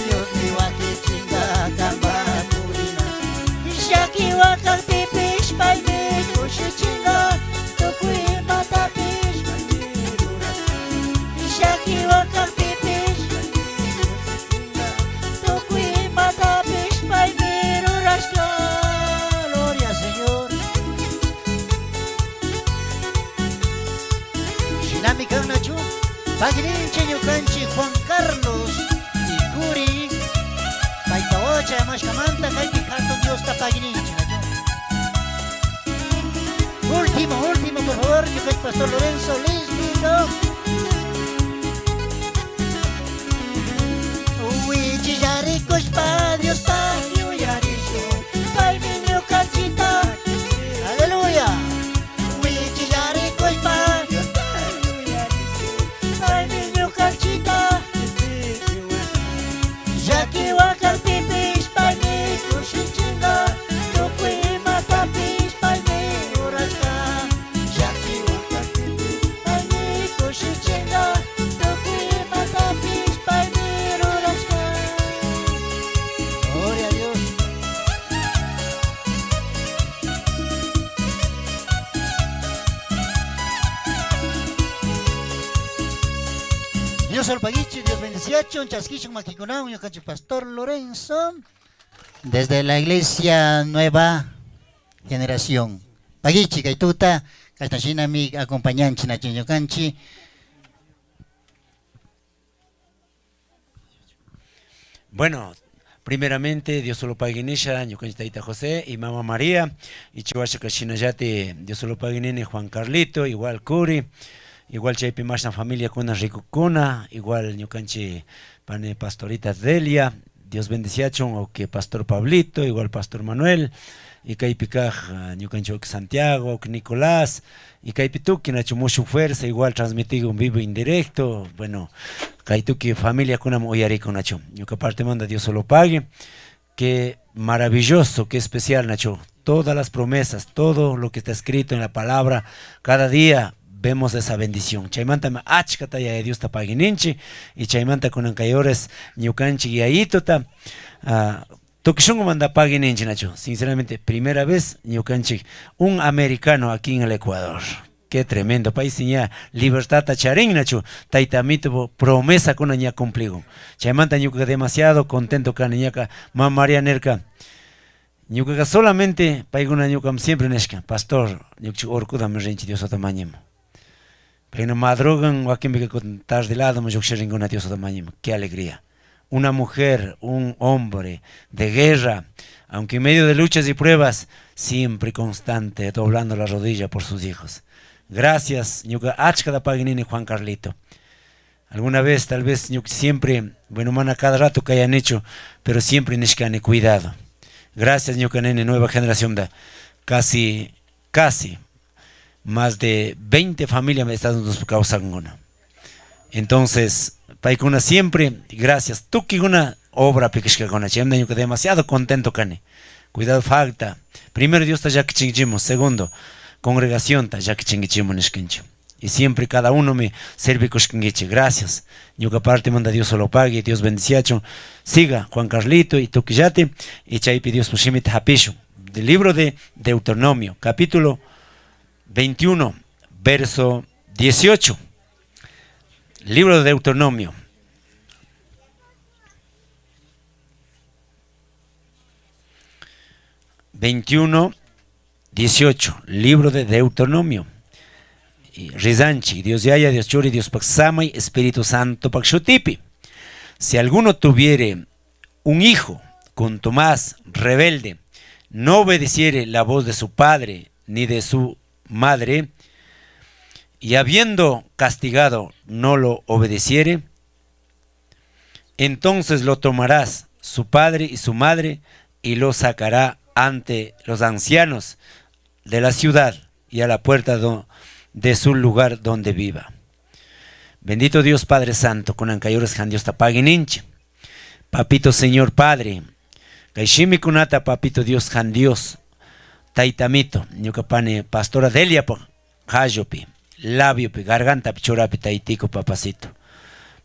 Diosmi waquichinga cambaj purinapi. Llaqui huacajpipish paymi cushichinga, tucui imatapish paymi rurashca. Llaqui huacajpipish paymi cushichinga, tucui imatapish paymi rurashca. Gloria al Señor. Shinami kan nachu, pagrinche ñukanchik Juan Carlos y Curi, paypa wawa chayamashkamanta kaypi hatun Diosta pagrinche nachu. Último, último, por favor, ñukanchik Pastor Lorenzo Lisbito. Wichillarikushpa Diosta yuyarishun, paymi ñukanchikta, aleluya. Wichillarikushpa Diosta yuyarishun, paymi ñukanchikta, llaki wakakpipish paymi kushichinga, tukuy imatapish paymi rurashka. Llaki wakakpipish paymi kushichinga, tukuy imatapish paymi rurashka. Gloria a Dios. Dios alpaguichi, Dios bendeciachun, chasquichun maquikunawan, ñukanchik Pastor Lorenzo, desde la Iglesia Nueva Generación. Paguichi, kaytuta, kashtashinami acompañanchi, nachi ñukanchi. Bueno, primeramente, Dios solo pague nisha, ñukanchik tayta José y mamá María, y chihuahua kashinallati, Dios solo pague nene Juan Carlito, igual Curi, igual chaypi mashna familia kuna rikukuna, igual ñukanchik pane pastorita Delia, Dios bendeciachun, o que pastor Pablito, igual pastor Manuel, y kaypi kaj ñukanchik Santiago, Nicolás, y kaypi tuki nachu mucho fuerza, igual transmitido en vivo indirecto, bueno, kay tuki familia kunam uyarikun nachu, ñuka parte manda Dios solo pague, qué maravilloso, qué especial nachu, todas las promesas, todo lo que está escrito en la palabra, cada día vemos esa bendición. Chaymanta ma achkata yaya Diosta paguininchi, y chaymanta kunan kay horas ñukanchik yayituta, tukuy shunqumanta paguininchi nachu. Sinceramente, primera vez ñukanchik un americano aquí en el Ecuador. Qué tremendo país ña libertad charin nachu. Tayta amito promesa kuna ña cumpligo. Chaymanta ñuka demasiado contento kani ñaka Mama María nerka. Ñukaqa solamente paykuna ñukam siempre nishka, pastor, ñukanchik urkudami rinchik Diosata mañimo. Paykuna madrugan wakinpika kutin tarde lado lluqshirinkuna Diosata mañimo. Qué alegría. Una mujer, un hombre de guerra, aunque en medio de luchas y pruebas, siempre constante, doblando la rodilla por sus hijos. Gracias, ñuka achkata paginini Juan Carlito. Alguna vez, tal vez, ñuka siempre, bueno, mana cada rato que hayan hecho, pero siempre nishkani cuidado. Gracias, ñuka nene, nueva generación da casi, casi más de 20 familias me están dando causa alguna. Entonces, paykuna siempre, gracias. Tukiguna obra pikishkakuna, chayman ñuka demasiado contento kani. Cuidado falta. Primero Dios ta llakichinkichimu, segundo, congregación ta llakichinkichimu nishkinchi. Y siempre cada uno me sirve kushkinkichi. Gracias. Ñuka parte manda Dios solo pague, Dios bendiciacho. Siga Juan Carlito y tukillate y chaypi Dios pushimita hapishu. Del libro de Deuteronomio, capítulo 21, verso 18. Libro de Deuteronomio. 21, 18, libro de Deuteronomio. Y Rizanchi, Dios Yaya, Dios Churi, Dios Paxamay, Espíritu Santo Paxutipi. Si alguno tuviere un hijo, cuanto más rebelde, no obedeciere la voz de su padre ni de su madre, y habiendo castigado no lo obedeciere, entonces lo tomarás su padre y su madre y lo sacará ante los ancianos de la ciudad y a la puerta de su lugar donde viva. Bendito Dios Padre Santo, con ancayores jan Dios tapaguininche. Papito Señor Padre, kaishimi kunata Papito Dios jan Dios. Tayta amito, ñuka pani pastora Deliapaj qallupi, labiopi, gargantapi churapi taytico papacito.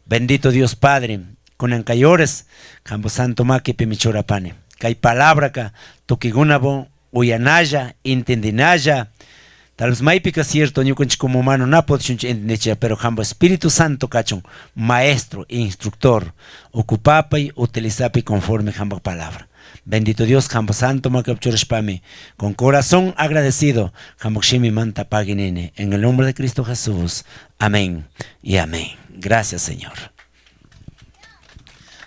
Bendito Dios Padre, kunan kay horas, kambo santo makipimi churapani. Kay palabraka tukigunabo uyanalla, entendinalla. Tal vez maypika cierto ñukanchik como humano na podishunchik entendichisha, pero kambo Espíritu Santo kachun, maestro, instructor, ocupapay, utilizapi conforme kamba palabra. Bendito Dios, kambo santo makipi churashpami, con corazón agradecido, kambo shimi manta paginini. En el nombre de Cristo Jesús. Amén y amén. Gracias, Señor.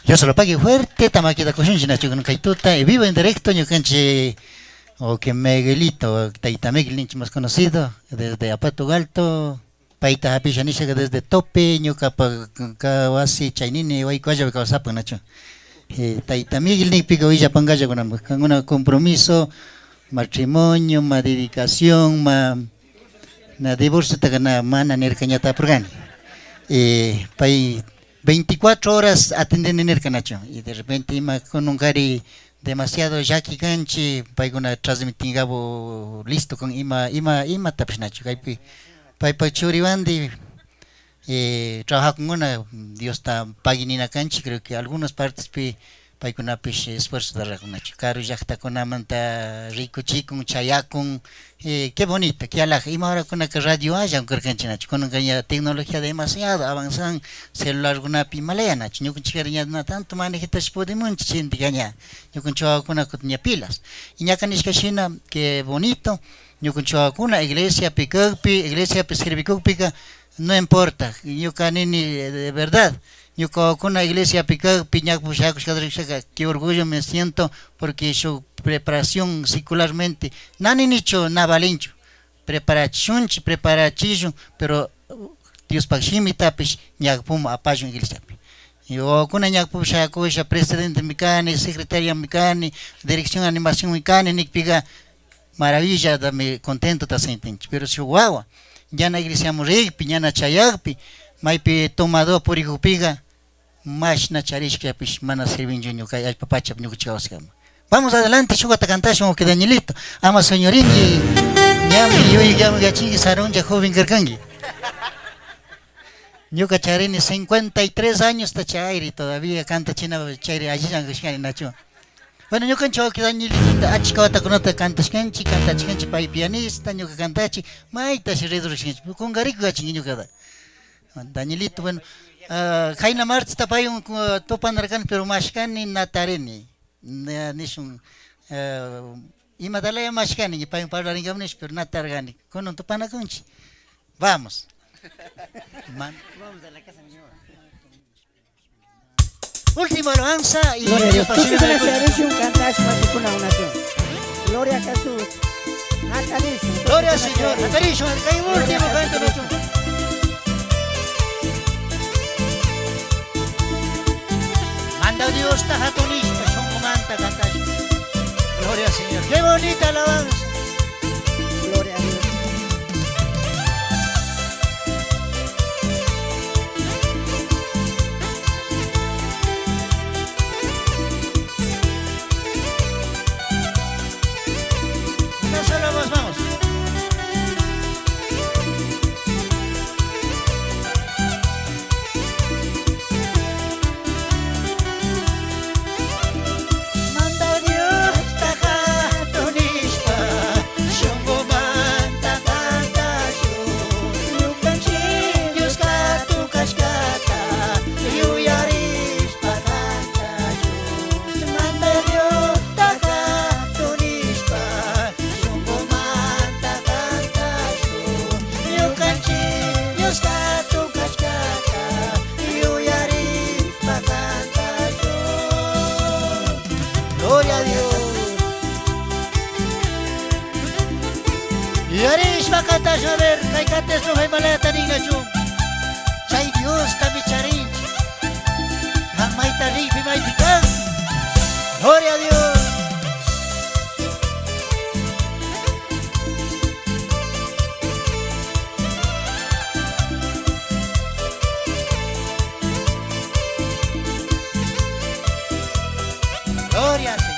Dios lo pague fuerte, tamaquita kushunchi nachu kaytuta, y vivo en directo ñukanchi o que Miguelito, Taita Miguel ninchi más conocido, desde Apato Alto, paita hapisha nisha desde Tope, ñuka pa kawasi chaynini waykualla kawsapan nachu. Taita Miguel nikpika willapangalla kunan, una compromiso, matrimonio, ma dedicación, ma na divorcio taka na mana nirka ñatapurgani. Pay 24 horas atendeni nirka nachu, y de repente ima kununkari demasiado llaki kanchi, paykuna transmitingabo listo con ima, ima, ima tapish nachu, kaypi paypa churiwandi, trabajacunguna, Dios ta paginina kanchi, creo que algunas partes pi paykunapish esfuerzo rurakunachu, karu llaqtakunamanta rikuchikun, chayakun, qué bonito, qué alhaja, ima horakunaka radio allan karkanchik nachu, kunanka ña tecnología demasiado avanzan, celularkunapi imalaya nachu, ñukanchikari ña na tanto manejitash pudimunchik chintika ña, ñukanchik wawakuna kutin ña pilas, y ñaka nishka shina, qué bonito, ñukanchik wawakuna iglesiapi kakpi, iglesiapi sirvikukpika, no importa, ñuka nini de verdad, ñuka wawakuna iglesiapi kakpi, ñakpu shakushkata rikushaka, qué orgullo me siento, porque su preparación secularmente, na ninichu, na valinchu, preparachunchi, preparachishun, pero Diospaj shimitapish ñakpuma apashun iglesiapi. Y wawakuna ñakpu shakusha, presidente mi kani, secretaria mi kani, dirección animación mi kani, nikpiga maravilla, dame contento ta sentinchi, pero si wawa, ñana iglesiamu rikpi, ñana chayakpi, maypi tomado purikupiga, mashna charishkapish mana sirvinchu ñuka allpa pachapi ñuka chawasqama. Vamos adelante, shukata cantashun, que Danielito. Ama señoringi, ñami yuyay ñami gachingi, saruncha joven karkangi. Ñuka charini 53 años ta chayri, todavía canta china chayri allillan kashkani nachu. Bueno, ñukanchik wawqi Danielito, achka watakunata cantashkanchik, cantachkanchik, pay pianista, ñuka cantachi, maytashi ridurishkanchik, kungariko gachingi ñukata. Danielito, bueno, Jaina Martz paywan tupanarkani, pero mashkani natarini. Nishun, imatalaya mashkani, paywan parlarinkami nish, pero natargani. Kunan tupanakunchik. Vamos. Man. Vamos a la casa, mi señor. Última alabanza y Gloria a Dios. Dios pasión Tú de la que cruz. un cantash para tu cuna una nación. Gloria a Jesús. Atarisho. Gloria al Señor. Atarisho, hay un último canto, Nacho. Manda Dios tajatunishpa, shonqumanta cantash. Gloria al Señor. Qué bonita alabanza. Gloria a Dios. Una sola voz, vamos. Manda Dios tajatunishpa, shunqumanta cantashun. Ñukanchik Dios katukashkata, yuyarishpa cantashun. Manda Dios tajatunishpa, shunqumanta cantashun. Ñukanchik Dios katukashkata, yuyarishpa cantashun. Gloria a Dios. Yuyarishpa cantashun, a ver, kay cantes no Himalaya ninachu. Chay Dios tamicharinchi. Jamayta ripi maypi kan. Gloria a Dios. Gloria al Señor.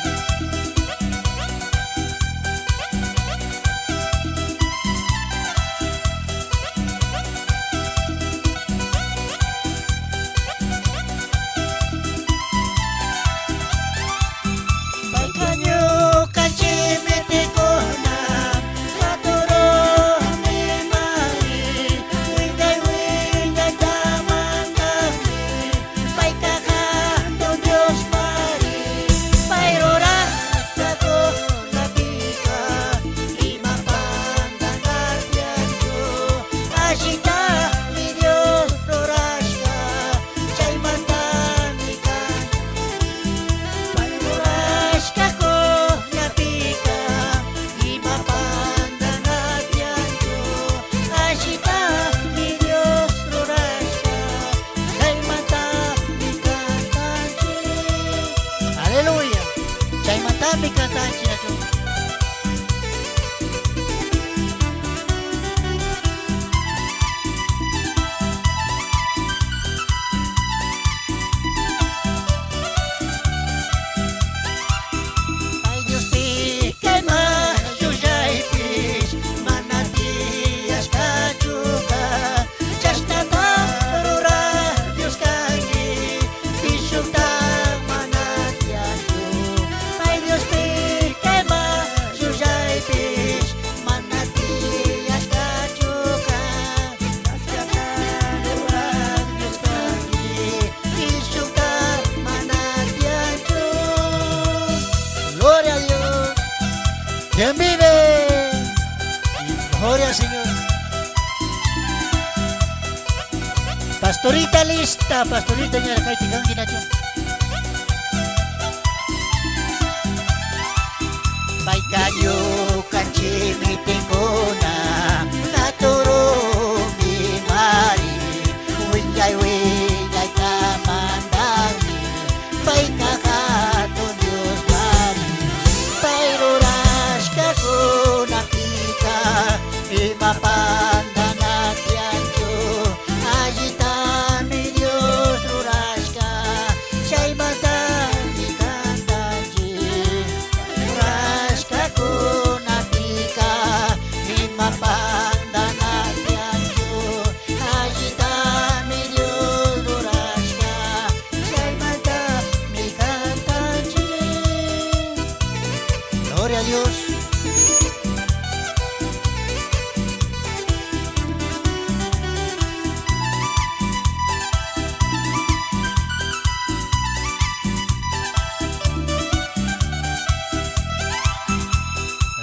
Pastorita lista, pastorita ña kaypi kanki nachu. Payka ñukanchikmi tinkuna, naturumi mari, wiñay wiñayta mandakmi, payka hatun Dios mari. Pay rurashkakunapika ima pandana tiyanchu, allitami Dios rurashka, chaymantami cantanchik. Rurashkakunapika ima pandana tiyanchu, allitami Dios rurashka, chaymantami cantanchik. Gloria a Dios.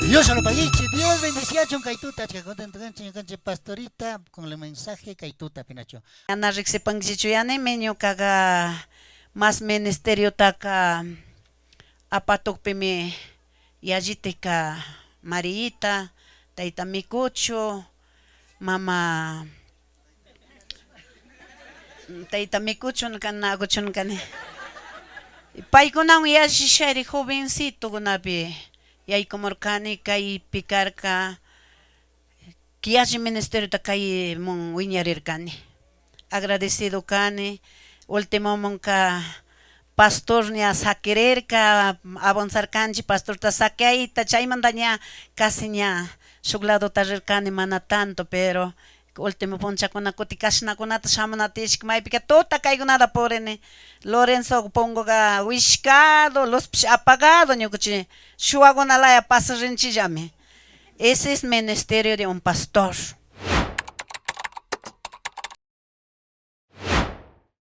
Dios lo paguichi, Dios bendeciachun kaytuta, achka contento kanchik ñukanchik pastorita con el mensaje kaytuta pinacho. Mana riqsipankichu yanimi ñukaqa mas ministeriotaka apatukpimi yallitika Mariita, tayta Mikuchu, mama tayta Mikuchu kana akuchun kani. Paykunawan yallishari jovencitokunapi yaykumurkani kaypi karka yalli ministeriota kaymun wiñarirkani. Agradecido kani ultimomunka pastor ña saquirirka avanzarkanchik pastorta saqueayta chaymanta ña casi ña shuk ladota rirkani mana tanto pero último punchakuna kutin kashnakunata shamunata tiyashka maypika tuta kaykunata purini Lorenzo punguka wishkado luzpish apagado ñukanchik shuwakunalaya pasarinchikllami ese es ministerio de un pastor.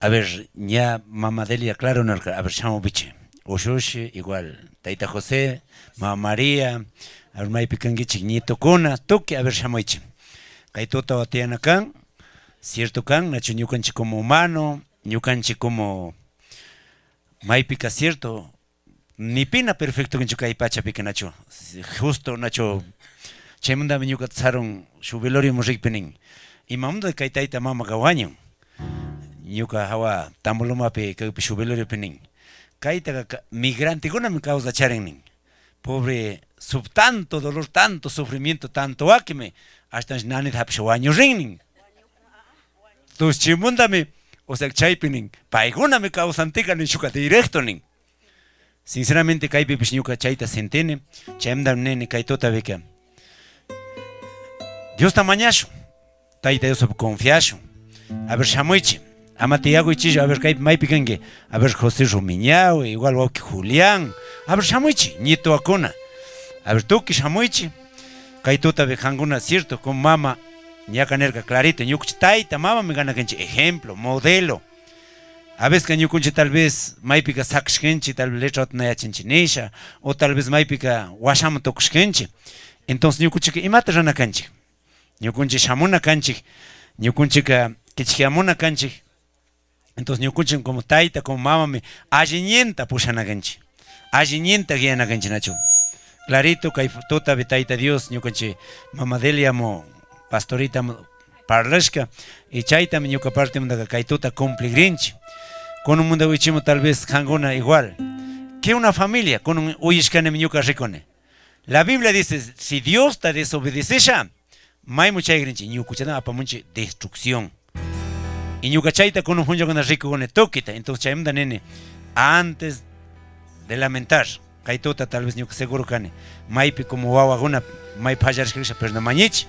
A ver, ña mama Delia claro nirka, a ver shamupichi. Ushushi igual, tayta José, mama María, a ver maypi kankichik ñitokuna, tukuy a ver shamuychik. Kay tuta tiyana kan, cierto kan, nachu ñukanchik como humano, ñukanchik como maypika cierto, ni pina perfecto kanchu kay pachapika nachu, justo nachu, chaymantami ñukata sarun shuk velorioman rikpi nin, imamanta kay tayta mamaka wañun, ñuka hawa Tambolomapi kaypi shuk veloriopi nin, kaytaka migrantekunami kawsa charin nin, pobre sub tanto dolor, tanto sufrimiento, tanto wakimi, ashtawanshi nanita hapishpa wañurin nin. Entonces chaymantami, o sea chaypi nin, paykunami kawsantika nin shuka directo nin. Sinceramente kaypipish ñuka chayta sentini, chaymantami nini kay tutapika Diosta mañashun, Tayta Diospi confiashun. A ver shamuychik, ama tiyakuychikchu, a ver kaypi maypi kanki, a ver José Rumiñahui, igual wawki Julián, a ver shamuychik, ñituwakuna, a ver tukuy shamuychik, kay tutapi kankuna cierto como mama ñaka nirka clarito, ñukanchik tayta mamami kana kanchik ejemplo, modelo. A veces ñukanchik tal vez maypika sakishkanchik, tal vez letrata na yachanchik nisha, o tal vez maypika washaman tukushkanchik. Entonces ñukanchikka imata rurana kanchik? Ñukanchik shamuna kanchik, ñukanchikka kichkiyamuna kanchik. Entonces ñukanchik como tayta, como mamami alli ñenta pushana kanchik, alli ñenta guiana kanchik nachu. Clarito kay tutapi Tayta Dios ñukanchik mama Deliamo pastorita parlashka y chaytami ñuka partemantaka kay tuta cumpligrinchik. Kunanmanta wichimu tal vez kankuna igual que una familia kunan uyashkanimi ñuka rikuni. La Biblia dice si Diosta desobedecesha maymu chayagrinchik ñukuchatami apamunchik destrucción. Y ñuka chayta kunan punllakuna rikukuni tukita. Entonces chaymanta nini antes de lamentar kay tuta tal vez ñuka seguro kani maypi como wawakuna maypi fallarishka pero mañichi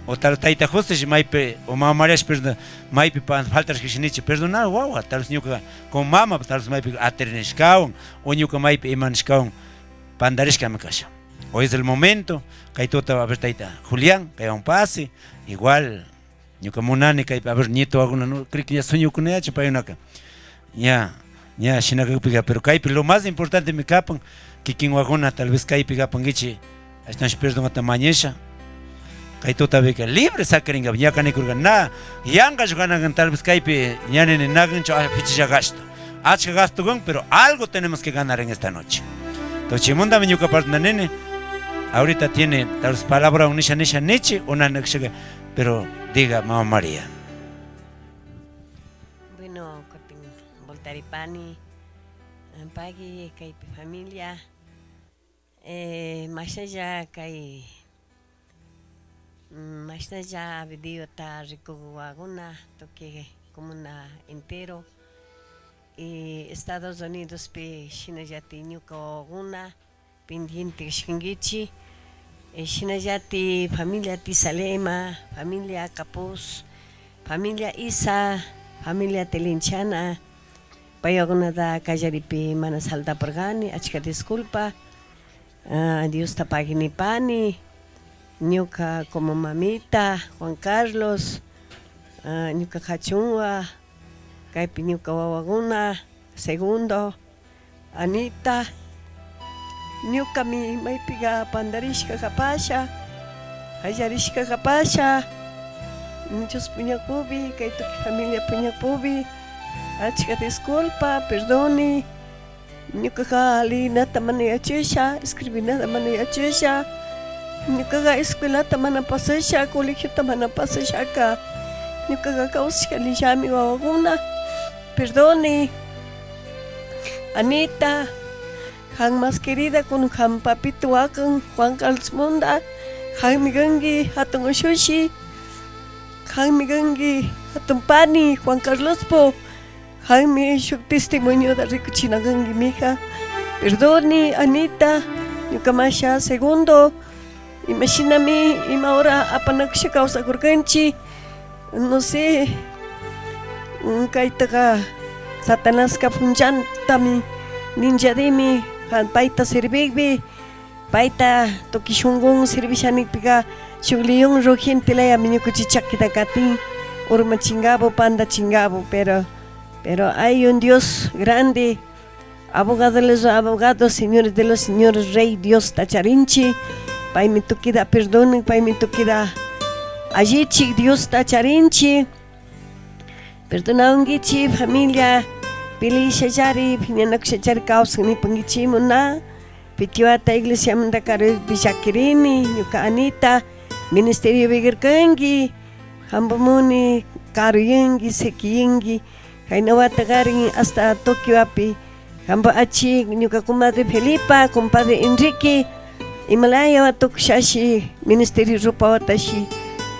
o tal tayta José maypi o mama Mariash pero maypi faltarishka nichi perdona wawa tal vez ñuka como mama tal vez maypi atirinishkawan o ñuka maypi ima nishkawan pandarishkami kasha. Hoy es el momento kay tuta a ver tayta Julián kaywan pase igual ñuka munani kaypi a ver nieto wawakuna no creo que ña sueñokunayachi paykunaka ña ña shina kakpika pero kaypi lo más importante mi kapan kikin wawakuna tal vez kaypi kapankichik ashtawanshi perdonata mañasha. Kay tutapika libre sakirinkapak ñaka nikurka na yankachu ganakan tal vez kaypi ña nini nakanchu pichilla gasto. Achka gasto kan, pero algo tenemos que ganar en esta noche. Entonces chaymantami ñuka parte nini, ahorita tiene tal vez palabra nisha nisha nichi o na nikshaka, pero diga mama María. Bueno, kutin voltaripani, pagui kaypi familia, mashalla kay mashnalla videota rikuwakuna tukuy comuna entero y Estados Unidos pi shinallatik ñuka wawakuna pendiente kashkankichik shinallatik familia Tizalema, familia Capuz, familia Isa, familia Telinchana, paykunata kallaripi mana saltaparkani achka disculpa, Diosta paginipani, ñuka como mamita, Juan Carlos, ñuka kachunwa, kaypi ñuka wawakuna, segundo, Anita, ñukami maypiga pandarishka kapasha, kallarishka kapasha, Dios puñakupi, kay tukuy familia puñakupi, achka disculpa, perdoni, ñukaka leyinata mana yachasha, escribinata mana yachasha, ñukaka escuelata mana pasasha, colegiota mana pasashaka, ñukaka kawsashkanillami wawakuna, perdoni, Anita, kan más querida kun kan papito wakan Juan Carlos Munda, kanmi kanki hatun ushushi, kanmi kanki hatun pani Juan Carlospo, kanmi shuk testimoniota rikuchina kanki mija, perdoni Anita, ñuka masha segundo, imashinami ima hora apanakusha kawsakurkanchik, no sé, kaytaka Satanaska punllantami ninlladimi payta servikpi, payta tukuy shunkuwan servishanikpika shuk león rugiente layami ñukanchik chakita katin urmachinkapu pandachinkapu pero pero hay un Dios grande abogado de los abogados, señores de los señores, rey Diosta charinchik, paymi tukuyta perdonan, paymi tukuyta allichik Diosta charinchik. Perdonawankichik familia peleashallari, phiñanakushallari kawsan nipankichikmu na pitiwata iglesiamanta karupi llakirini ñuka Anita ministeriopi karkanki hampamuni karuyanki sekiyanki kayna wata karin hasta Tokiopi hampa achi ñuka comadre Felipa compadre Enrique imalaya tukushashi ministerio rupawatashi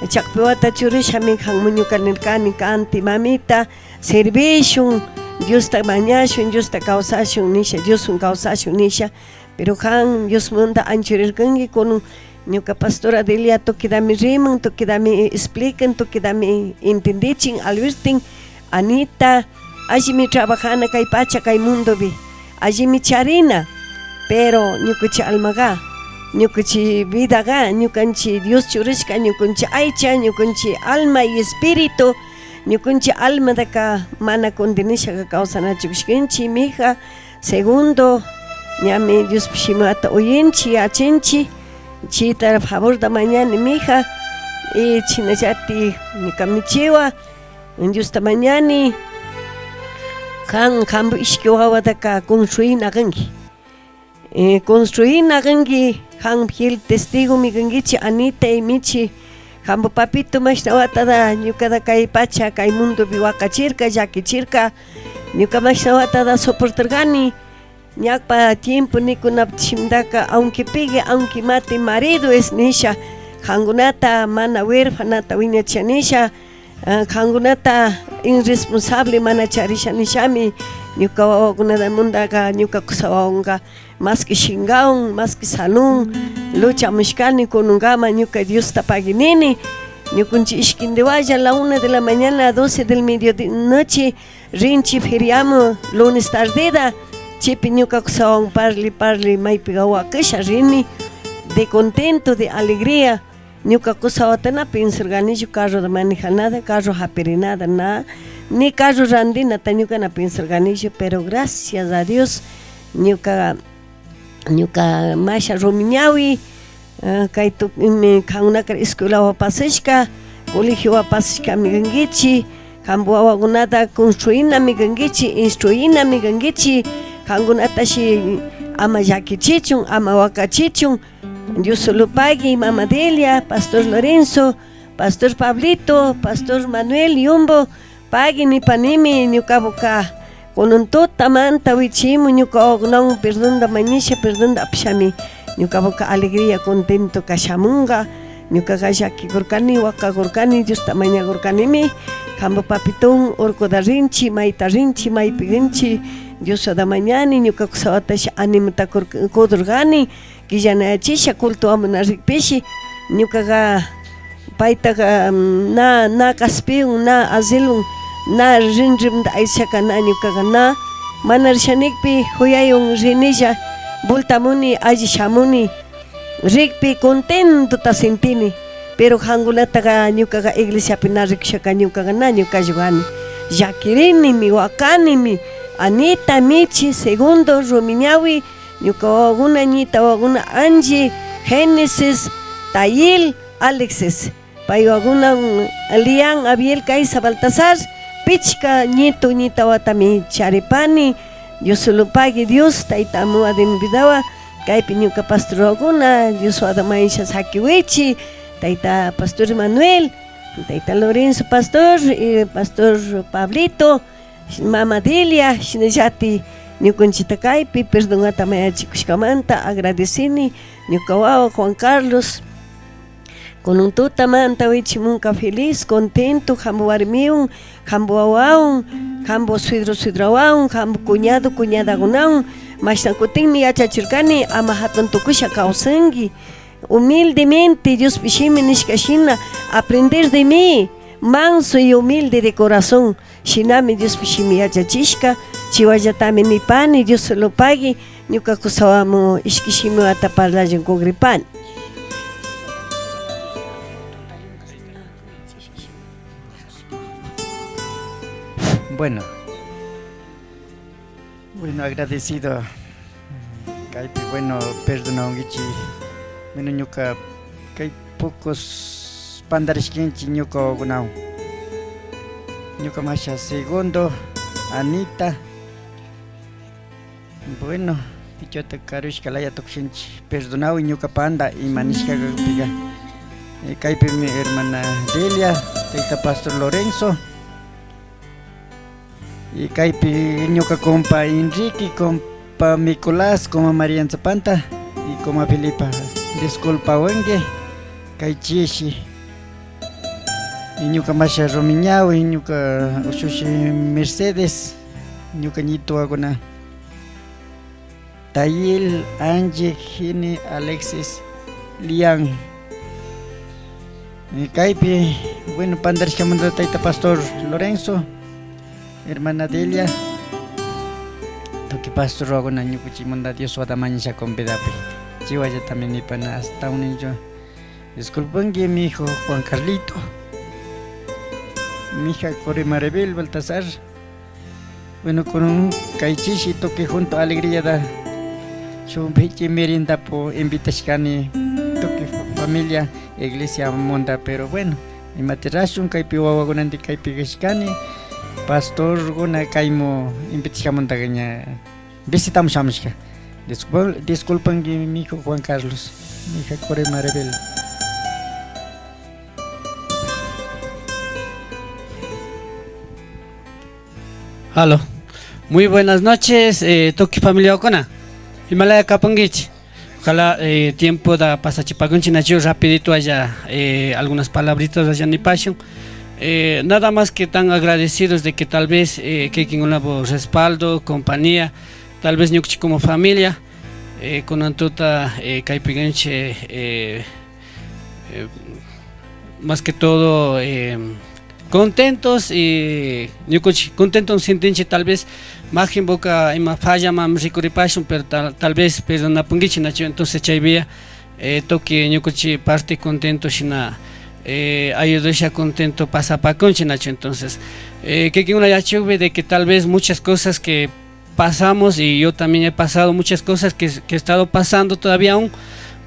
chakpiwata churashami kanmu ñuka nirkani kanti mamita servishun Diosta mañashun Diosta kawsashun nisha Dioswan kawsashun nisha pero kan Diosmanta anchurirkanki kunan ñuka pastora Delia tukidami riman tukidami explican tukidami entendichin alvirtin Anita allimi trabajana kay pacha kay mundopi allimi charina pero ñukanchik almaga ñukanchik vidaga ñukanchik Dios churashka ñukanchik aycha ñukanchik alma y espíritu ñukanchik almataka mana condenashaka kawsanachu kashkanchik mija segundo ñami Diospuk shimita uyinchik yachinchik chayta favorta mañani mija y chinallatik ñuka michiwa Diosta mañani kan kanpak ishki wawataka construina kanki construina kanki kan fiel testigomi kankichik Anita y Michi kanpak papito mashna watada ñukata kay pacha kay mundopi wakachirka llakichirka ñuka mashna watada soportarkani ñakpa tiempo nikunapishimantaka aunque pegue aunque mate marido es nisha kankunata mana huerfanata wiñachisha kankunata irresponsable mana charisha nishami ñuka wawakunamantaka ñuka kusawawanka mas que shinkawan mas que salud luchamushkani kunankama ñuka Diosta paginini ñukanchik ishkindiwalla la una de la mañana 12 del medianoche rinchik feriamu lunes tardeda chaypi ñuka kusawan parli parli maypiga wakasha rini de contento de alegría ñuka kusawata na pensarkanichu carrota manejanada carro hapirinada na ni carro randinata ñuka na pensarkanichu pero gracias a Dios ñuka ñuka masha rumiñawi. Kay tukuymi kankunaka escuelawan pasashka, colegiowan pasashkami kankichik, kanpak wawakunata construinami kankichik, instruinami kankichik, kankunatashi ama llakichichun, ama wakachichun, Dios solo pagui, mama Delia, pastor Lorenzo, pastor Pablito, pastor Manuel Yumbo, pagui nipanimi ñukapuka kunan tutamanta wichimu ñuka wawakunawan perdonda mañasha, perdonda apashami ñukapuka alegría, contento kashamunga, ñukaka llakikurkani, wakakurkani, Diosta mañakurkanimi, kanpak papitun urkuta rinchi, mayta rinchi, maypi rinchi, Diosta mañani, ñuka kusawatash animota kudurkani, quillanayachisha culto amuna rikpishi, ñukaka paytaka na na kaspiwan, na asilwan, na rinrinta ayshaka na ñukaka na mana rishanikpi huyaywan rinilla voltamuni alli shamuni rikpi contentota sintini, pero kankunataka ñukaka iglesiapi na rikushaka ñukaka na ñukallu kani, llakirinimi, wakanimi, Anita, Michi, Segundo, Rumiñahui, ñuka wawakuna, ñita wawakuna, Angie, Génesis, Tayil, Alexis, pay wawakuna, Lian, Abiel, Kaisa, Baltasar, pichka ñitu ñita wawatami charipani, Dios solo pagui Dios, tayta amuwa de mi vidawa, kaypi ñuka pastor wawakuna, Dios wada maysha sakiwichi, tayta pastor Manuel, tayta Lorenzo pastor, pastor Pablito, mama Delia, shinallati ñukanchita kaypi perdonata mayachikushkamanta agradecini ñuka wawa Juan Carlos, kunan tutamanta wichimunka feliz, contento, kanpak warmiwan, kanpak wawawan, kanpak suegro suegrawan, kanpak cuñado cuñadakunawan, mashna kutinmi yachachirkani ama hatun tukusha kawsanki, humildemente Diospi shimi nishka shina aprender de mí, manso y humilde de corazón, shinami Diospi shimi yachachishka, chiwallatami nipani, Dios se lo pague, ñuka kusawamu ishki shimiwata parlallun kugripani. Bueno, bueno, agradecido. Kaypi, bueno, perdonawankichik. Bueno, ñuka kay pocos pandarishkanchik ñuka wawakunawan. Ñuka masha Segundo, Anita. Bueno, pichota karushka laya tukushanchik. Perdonawi ñuka panda ima nishka kakpika. Kaypimi hermana Delia, tayta pastor Lorenzo. Y kaypi ñuka compa Enrique, compa Nicolás, coma María Zapanta y coma Felipa. Disculpa wengue, kay chishi. Y ñuka masha Rumiñahui, ñuka ushushi Mercedes, ñuka ñituwakuna. Tayil, Angie, Gini, Alexis, Lian. Y kaypi, bueno, pandarishkamanta tayta pastor Lorenzo, hermana Delia, tukuy pastor ruwakuna ñukuchimanta Dios wata mañasha convidapi. Chiwallatami nipana hasta un niño. Disculpen mi hijo Juan Carlito, mi hija Core Maribel Baltasar. Bueno, con un kaychishi toque junto a alegría da shun pichi merienda po invitashkani tukuy familia iglesia munda, pero bueno, imatirashun kaypi wawakunanti kaypi kashkani pastorkuna kaymu invitashkamuntaqa ña visitamush shamushka. Disculpen mi hijo Juan Carlos, mi hija Core Maribel. Aló. Muy buenas noches, tukuy familia kuna. Himalaya kapangichi. Ojalá tiempo da pasachipakunchi nachu rapidito haya algunas palabritas allá nipashun. Nada más que tan agradecidos de que tal vez que un respaldo, compañía, tal vez ñuqchi como familia, kunan tuta kaypiganche más que todo contentos y ñukunchik contentos sintinchik tal vez majin boca ima falla mam rikuripashun, pero tal vez perdonapunkichik nachu, entonces chaypiya tukuy ñukunchik parte contento shina ayudasha contento pasapakunchik nachu, entonces kikinkuna yachukpi de que tal vez muchas cosas que pasamos y yo también he pasado muchas cosas que he estado pasando todavía aún,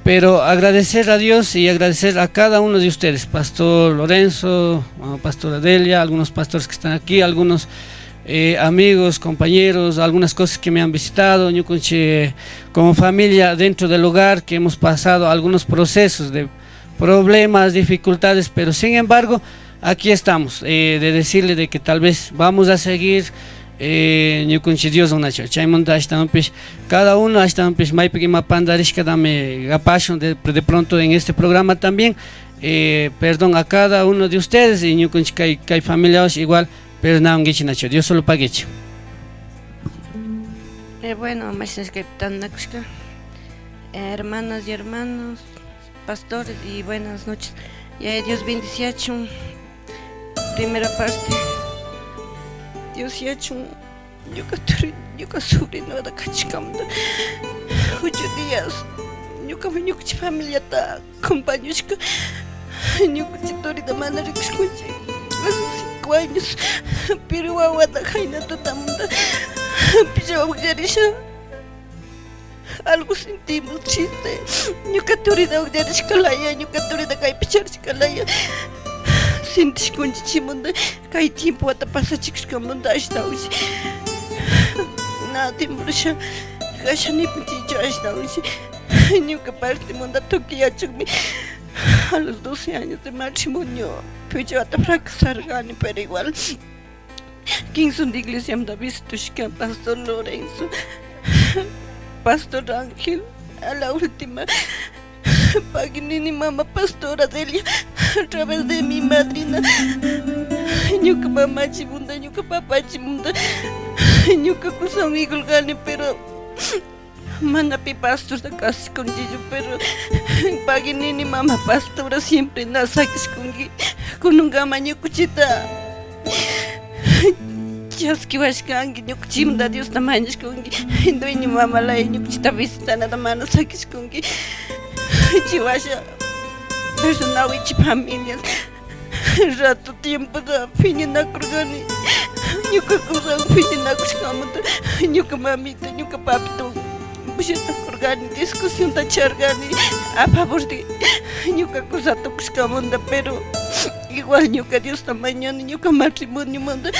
Pero agradecer a Dios y agradecer a cada uno de ustedes, Pastor Lorenzo, Pastor Adelia, algunos pastores que están aquí, algunos amigos, compañeros, algunas cosas que me han visitado, ñukunchik como familia dentro del hogar que hemos pasado algunos procesos de problemas, dificultades, pero sin embargo aquí estamos, de decirle de que tal vez vamos a seguir ñukunchik Dios unacho chaymanta ashtawanpish cada uno ashtawanpish maypi ima pandarishkatami gapashun de pronto en este programa también perdón a cada uno de ustedes y ñukunchik kay familiawash igual perdonankichik nacho Dios solo paguichik. Bueno, tandanakushka, hermanas y hermanos, pastores y buenas noches. Ya Dios bendiciachun. Primera parte. Dios yachun ñuka turi ñuka sobrino kachkamanta 8 días ñuka ñukanchik familiata acompañushka ñukanchik turita mana rikushkunchik hace 5 años, pero wawata qayna tutamanta pisha ukllarisha algo sentimos triste. Ñuka turita ukllarishka laya, ñuka turita kaypi charishka laya sintishkunchik. Chimanta kay tiempo wata pasachikushkamanta ashtawanshi na timbrusha kasha nipunchichu. Ashtawanshi ñuka partimanta tukuy yachakmi a los 12 años de matrimonio pichata fracasargani, pero igual Kingston de iglesia visitushka Pastor Lorenzo, Pastor Ángel, a la última paginini mama Pastora Delia a través de mi madrina. Ñuka mamachimunda, ñuka papachimunda, ñuka kusan gani, pero mana pi pastorta kasukunchichu, pero paginini mama pastora siempre na sakishkunki. Kununkama ñukuchita chaskiwashkanki, ñukuchimanta Diosta mañashkunki, dueño mamalaya ñukuchita visitanata mana sakishkunki. Chiwasha personawichi familias rato tiempota phiñanakurkani ñuka kusan phiñanakushkamanta ñuka mamita, ñuka papito pushanakurkani, discusionta charkani a favor de ñuka kusa tukushkamanta, pero igual ñuka Diosta mañani ñuka matrimoniomanta.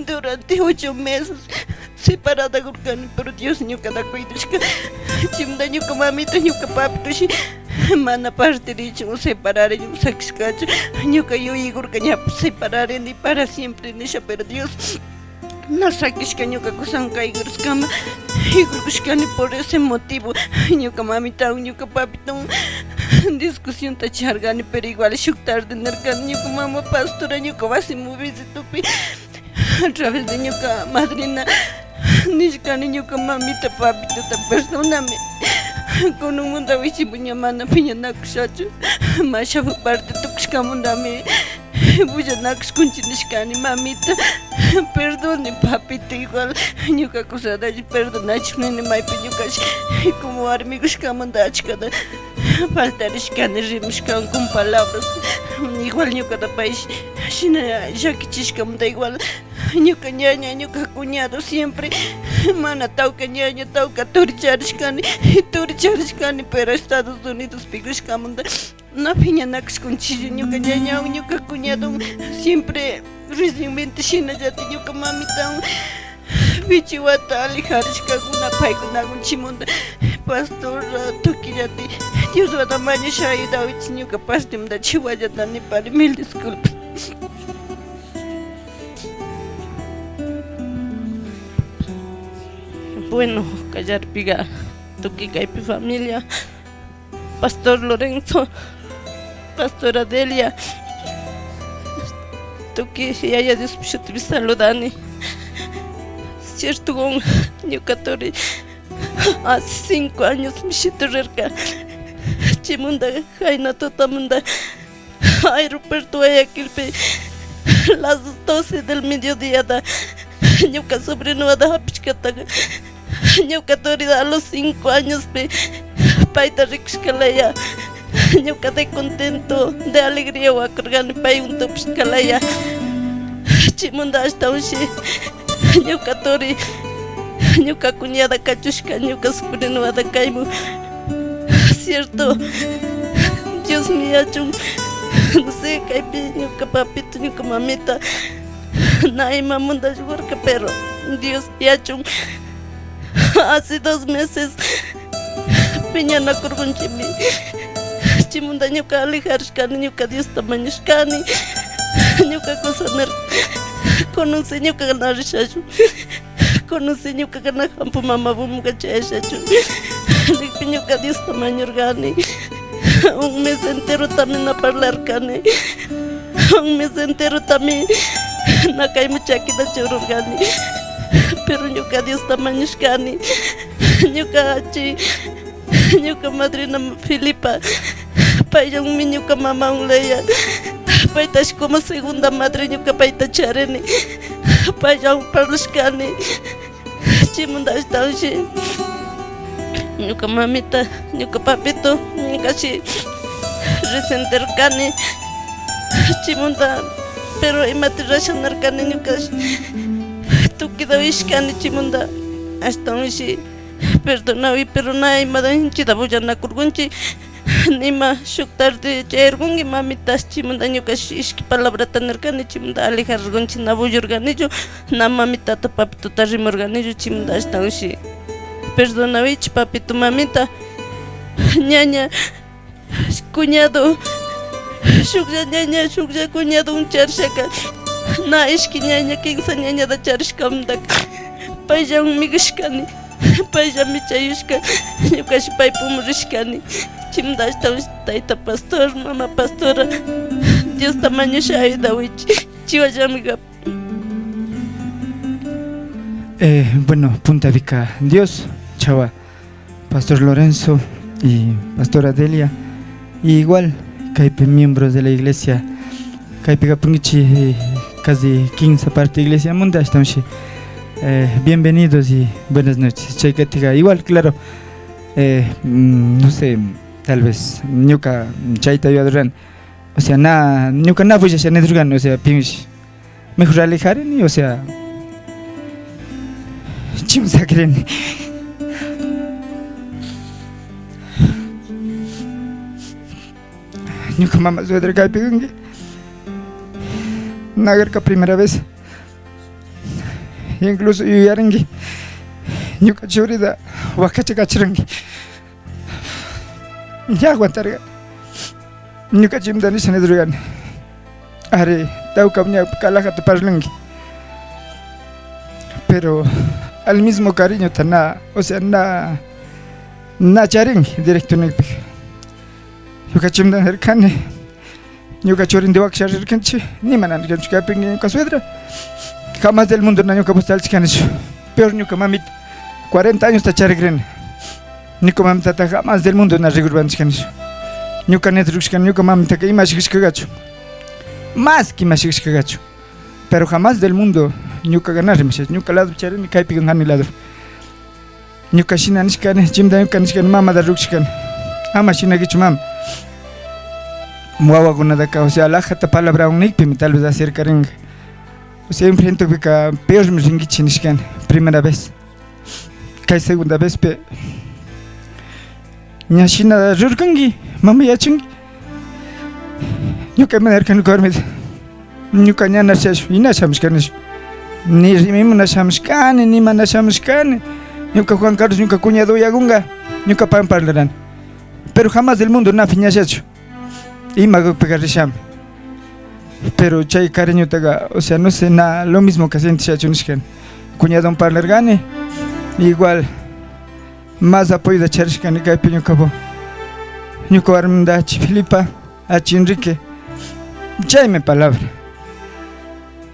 Durante 8 meses separada kurkani, pero Dios ñukata cuidashka. Chimda ñuka mamita, ñuka papitoshi mana partirichun, separarichun sakishkachu. Ñuka yuyaykurka ñapish separarini para siempre nisha, pero Dios na sakishka. Ñuka kusan kaykurishkama yuyaykushkani. Por ese motivo ñuka mamitawan, ñuka papitawan discusionta chargani, pero igual shuk tarde nirkani ñuka mama pastora ñuka wasimu visitupi a través de ñuka madrina nishkani ñuka mamita papitota perdóname, kunanmanta wichipu ña mana piñanakushachu, mashapu parte tukushkamantami bullanakushkunchik nishkani. Mamita perdone, papito igual ñuka kusatashi perdonachun nini. Maypi ñukashi como warmikushkamanta achkata faltarishkani, rimashkan con palabras, igual ñukata paysh shina llakichishkamanta. Igual ñuka ñaña, ñuka cuñado siempre mana tawka ñaña, tawka turi charishkani, turi charishkani, pero Estados Unidos pikushkamanta na piñanakushkunchik ñuka ñañawan, ñuka cuñado siempre recientemente shinallatik ñuka mamitawan pichiwata alejarishkakuna paykunawan. Chimanta pastor tukillati Dios wata mañasha ayudawich ñuka partimanta chiwallata nipani. Mil disculpas. Bueno, kallarpiga tukuy kaypi familia, Pastor Lorenzo, Pastor Adelia, tukuy Yaya Dios shutipi saludani. Cierto gon ñuka turi hace 5 años mishitu rirka. Chimunda qayna tutamanta aeropuerto Guayaquilpi las 12 del mediodía da ñuka sobrino hapishkataqa ñuka turi a los 5 años pi payta rikushkalaya ñuka de contento, de alegría wakarkani paywan tupashkalaya. Chimunda ashtawanshi ñuka turi ñuka cuñada kachushka ñuka sobrino kaymun. Cierto, Diosmi yachun, no sé, kaypi ñuka papito, ñuka mamita, na imamunda ayudarka, pero Dios yachun, hace 2 meses piñanakurqunchikmi, chimunda ñuka alejarishkani, ñuka Diosta mañashkani, ñuka kusa nirka, kunansi ñuka na rishachu, kunansi ñuka na hampu mamapumunka chayashachu, nikpi ñuka Diosta mañurkani, un mes entero también na parlarkani, un mes entero también na kayman chakita chururkani, pero ñuka Diosta mañashkani, ñuka achi, ñuka madrina Filipa, paywanmi ñuka mamawan laya, paytash como segunda madre ñuka payta charini, paywan parlashkani, chaymanta ashtawanshi ñuka mamita, ñuka papito, ñukashi resentirkani, chaymanta pero imata rasha nirkani ñukash tukuyta uyashkani chaymanta ashtawanshi perdonawi, pero na imata sinchita bullanakurkunchik, nima shuk tarde chayarkunki mamita, chaymanta ñukash ishki palabrata nirkani, chaymanta alejarkunchik, na bullurkanichu, na mamitata papitota rimurkanichu, chaymanta ashtawanshi perdonawichik papito mamita, ñaña, cuñado, shuklla ñaña, shuklla cuñado charishaka, na ishki ñaña, kinsa ñañata charishkamantaka, payllawanmi kashkani, payllami chayushka, ñukashi paypukman rishkani, chaymanta ashtawanshi tayta pastor, mama pastora, Diosta mañasha ayudawichik, chiwallami kap. Bueno, Punta Vica, Dios, chava, Pastor Lorenzo y Pastora Delia, y igual, kaypi miembros de la iglesia, kaypi kapunkichi casi 15 parte iglesia munda, ashtawanshi, bienvenidos y buenas noches. Chaykatiga, igual, claro, no sé, tal vez ñuka chayta ayudarán, o sea, na, ñuka na bullasha nidurgan, o sea, pinch, mejor alejareni, o sea, chimsakreni. Ñuka mama suegra kaypi kanki. Nagarka primera vez. Incluso yuyarinki. Ñuka churita wakacha kachiranki. Ña aguantarka. Ñuka chimta nisha nidurkani. Ari, tawka ña kalajata parlanki. Pero al mismo cariño ta na, o sea, na, na charinki directo nikpi. Ñuka chimta nirkani. Ñuka churin diwaksha rirkanchi, ni mana nirkanchu kaypi ñuka suegra. Jamás del mundo na ñuka bustalchikanichu. Peor ñuka mamita, 40 años ta charikrini. Ñuka mamitata jamás del mundo na rigurbanchikanichu. Ñuka netrukshkani, ñuka mamitaka ima shikishkagachu. Más que ima shikishkagachu. Pero jamás del mundo ñuka na rimashachu. Ñuka lado charini, kaypi kanjani lado. Ñuka shina nishkani, chimta ñuka nishkani, mamata rukshkani. Ama shinakichu mama. Wawakunataka, o sea, alajata palabrawan nikpimi tal vez acercarinka. O sea, enfrente pika peor mi rinkichi nishkani, primera vez. Kay segunda vez pe ña shina rurkanki, mama yachanki. Ñuka ima nirkani warmita. Ñuka ña nashash, y nashamishkanichu. Ni rimimu nashamishkani, ni mana shamushkani. Ñuka Juan Carlos, ñuka cuñado uyakunka, ñuka pan parlarani. Pero jamás del mundo na piñashachu. Ima pega risham. Pero chay cariño taga, o sea, no sé, na, lo mismo que sentishachu nishkani. Cuñado parlargani, igual, más apoyo de charishkani kaypi ñuka po. Ñuka warmida achi Filipa, achi Enrique. Chaymi palabra.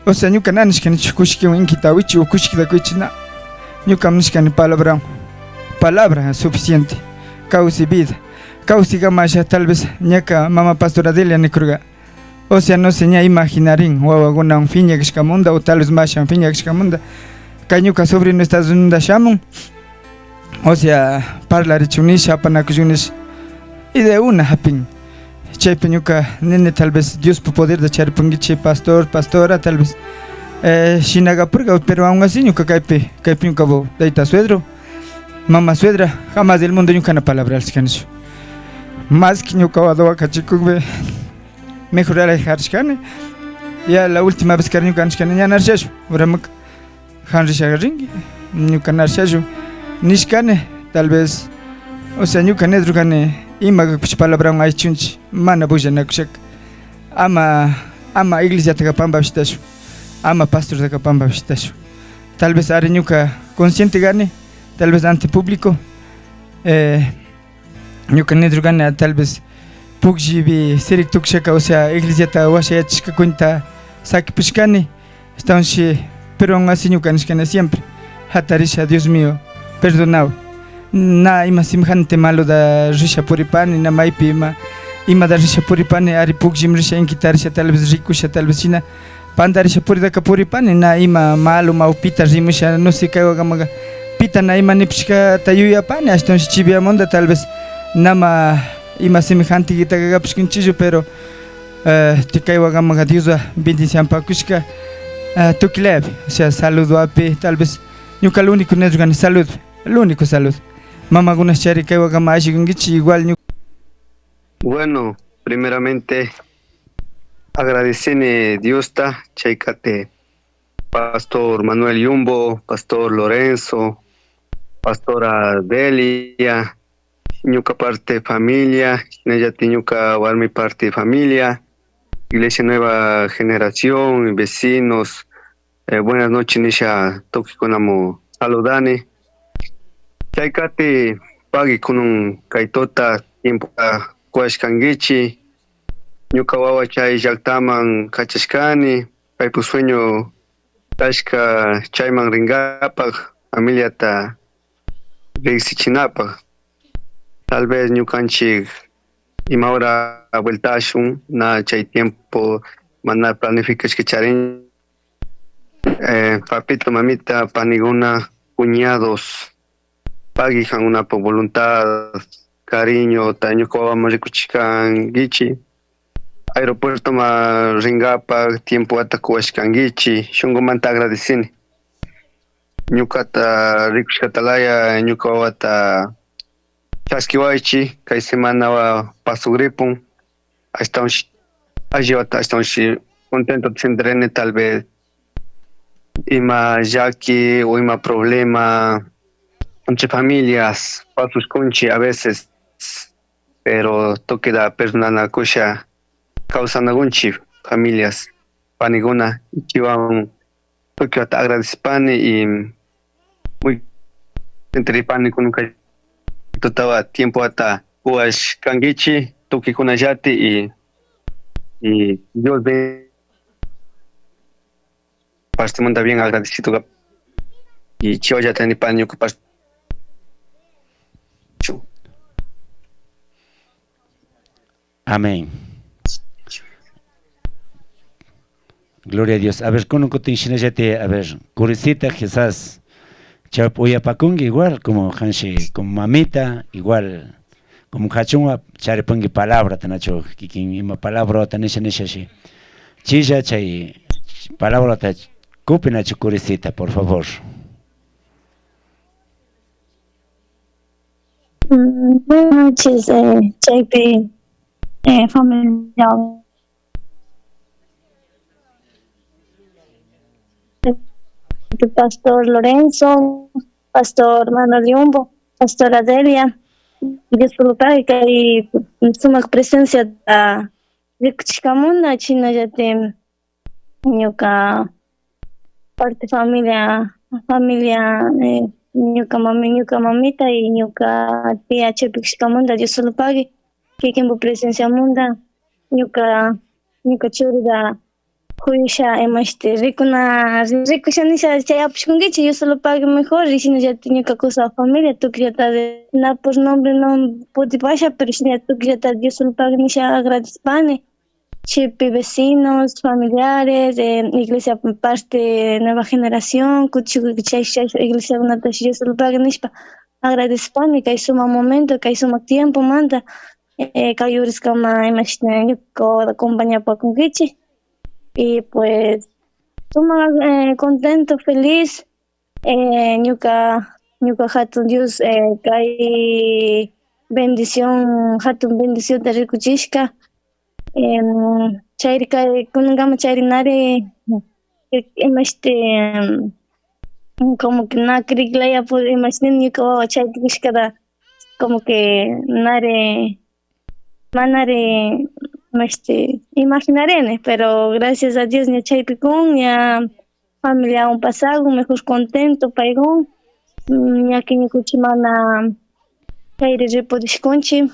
O sea, ñuka na nishkanichu kushkiwan inkita wichi o kushkita kuichi, na. Ñuka nishkani palabra. Palabra suficiente. Causa y vida. Causa y gamasha, tal vez ñaka mama pastora Delia nikurga. O sea, no sé, ña imaginarín, wawakuna un fiña kishkamunda, o tal vez masha un fiña kishkamunda. Kay ñuka sobrino Estados Unidos shamun. O sea, parlarichunisha, apanakuchunisha. Y de una hapin. Chaypi ñuka nene tal vez Dios po poder de charipunguichi, pastor, pastora, tal vez. Shinagapurga, pero aún así ñuka kaypi, kaypi ñuka bo, tayta suegro, mama suegra, jamás del mundo ñuka na palabra alzkanichu. Más que ñuka wado kachikukpi mejorar harishkani. Ya la última vez que ñuka nishkani ña narshashu, uramaka han rishaga rinki, ñuka narshashu nishkani, tal vez, o sea, ñuka nidrukani ima kakpish palabrawan aychunchik, mana pukllanakushaka. Ama, ama iglesiataka pampapi shitashun, ama pastortaka pampapi shitashun. Tal vez ari ñuka consciente kani, tal vez ante público, ñuka nidrukani tal vez pukllipi sirik tukushaka, o sea, iglesiata washayachishka cuenta sakipushkani, ashtawanshi, pero aún así ñuka nishkani siempre, hatarisha, Dios mío, perdonaway. Na ima semejante maloda risha puripani, na maypi ima imada risha puripani, ari pukllim risha inkitarisha, tal vez rikusha, tal vez shina pandarisha puridaka puripani, na ima malo maupita rimusha, no sé kaywakamaka pita na ima nipishkata yuyapani, ashtawanshi chiviamunda tal vez nama ima semejante kapishkanchikchu, pero kaywakamaka Dioswa bendicianpakushka tukuy o sea, saludoapi, tal vez ñuka lo único nirkani salud, lo único salud. Mamakuna chari kaywakama allikunkichik igual ñuka. Bueno, primeramente agradecene Diosta, chaykate Pastor Manuel Yumbo, Pastor Lorenzo, Pastora Delia, ñuka parte familia, shinallati ñuka warmi parte familia, Iglesia Nueva Generación, vecinos, buenas noches nisha tukikunamu saludani. Chaykati pagui kunun kaytota tiempo kuwashkankichik, ñuka wawa chay llaktaman kachashkani, paypuk sueño kashka chayman rinkapak, familiata riksichinapak. Tal vez ñukanchik ima hora vueltashun, na chay tiempo mana planificashka charin. Papito, mamita, paniguna, cuñados, pagui hankunapuk voluntad, cariño, ta ñuka wawaman rikuchishkankichik. Aeropuerto ma rinkapak tiempo wata kuwashkankichik, shunkumanta agradecini. Ñukata rikushkatalaya ñuka wawata chaskiwaychik, kay semana wa pasugripun, ashtawan alli wata ashtawan contento sentirene tal vez ima llaki o ima problema entre familias pasushkunchik a veces, pero tukuyta perdonanakusha kawsanakunchik familias paniguna ichiwan tukuy wata agradecipani y muy sentiripani kunun kay tutawa tiempo wata kuwashkankichik tukuykunallati y Dios partimanta bien agradecido y chiwallata nipani ñuka Amén. Gloria a Dios. A ver, kunun kutin shinallati, a ver, kurisita quizás chap uyapakunki igual como hanshi, como mamita, igual como hachunwa charipunki palabra tanacho, kikin ima palabra tanisha nisha shi. Chilla chay palabra ta kupinacho kurisita, por favor. Buenas noches, chaypi familia. Pastor Lorenzo, Pastor Manuel Yumbo, Pastor Adelia, disculpa kay sumak presencia da rikuchishkamuna shinallati ñuka parte familia, familia ñuka mami, ñuka mamita y ñuka tía chaypikishkamunda Dios solo pague kikinpu presenciamunda ñuka ñuka churida kuyasha imashti rikuna rikusha nisha chay apashkunkichik Dios solo pague mejor y shinallati ñuka kusa familia tukllata na por nombre no putipasha pero shinallata tukllata Dios solo pague nisha agradecipani chaypi vecinos, familiares, iglesia parte nueva generación, chay chay iglesia kunata Dios solo pague nishpa agradecipani kay sumak momento kay sumak tiempo manta kay uriskama imashina ñuka acompañapakunkichik y pues sumak contento, feliz ñuka ñuka hatun Dios kay bendición hatun bendicionta rikuchishka. Chayri kay kunankama chayri nari imashti como que na kriklaya imashti ñuka wawa chaypi kashkata como que nari manari imashti imaginarini, pero gracias a Dios ña chaypi kun, ña familiawan pasakun, mejor contento paykun, ña que ñukanchik mana chayri ripurishkunchik,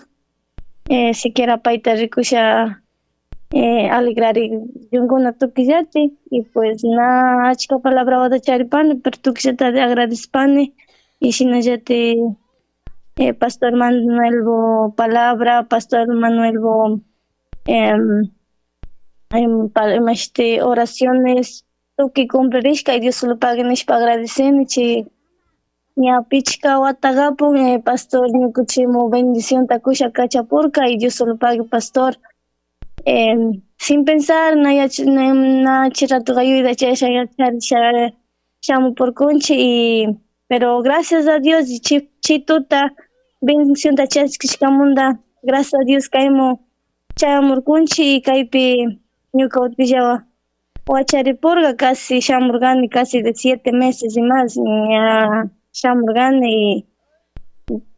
siquiera payta rikusha alegrari yunkuna tukuyllati y pues na achka palabrawata charipani, pero tukuyllata agradecipani y shinallatik Pastor Manuelbo palabra, Pastor Manuelbo imashti oraciones tukuy cumplirishka y Dios solo pague nishpa agradeceni chay ña pichka watakapun pastor ñukanchikmu bendicionta kusha kachapurka y Dios solo pague pastor. Sin pensar na na chay ratoka yuyayta chayasha charisha shamupurkunchik y pero gracias a Dios chay tuta bendicionta chaskishkamanta gracias a Dios kaymu chayamurkunchik y kaypi ñuka utilla wacharipurka casi shamurkani casi de 7 meses y más ña shamurkani y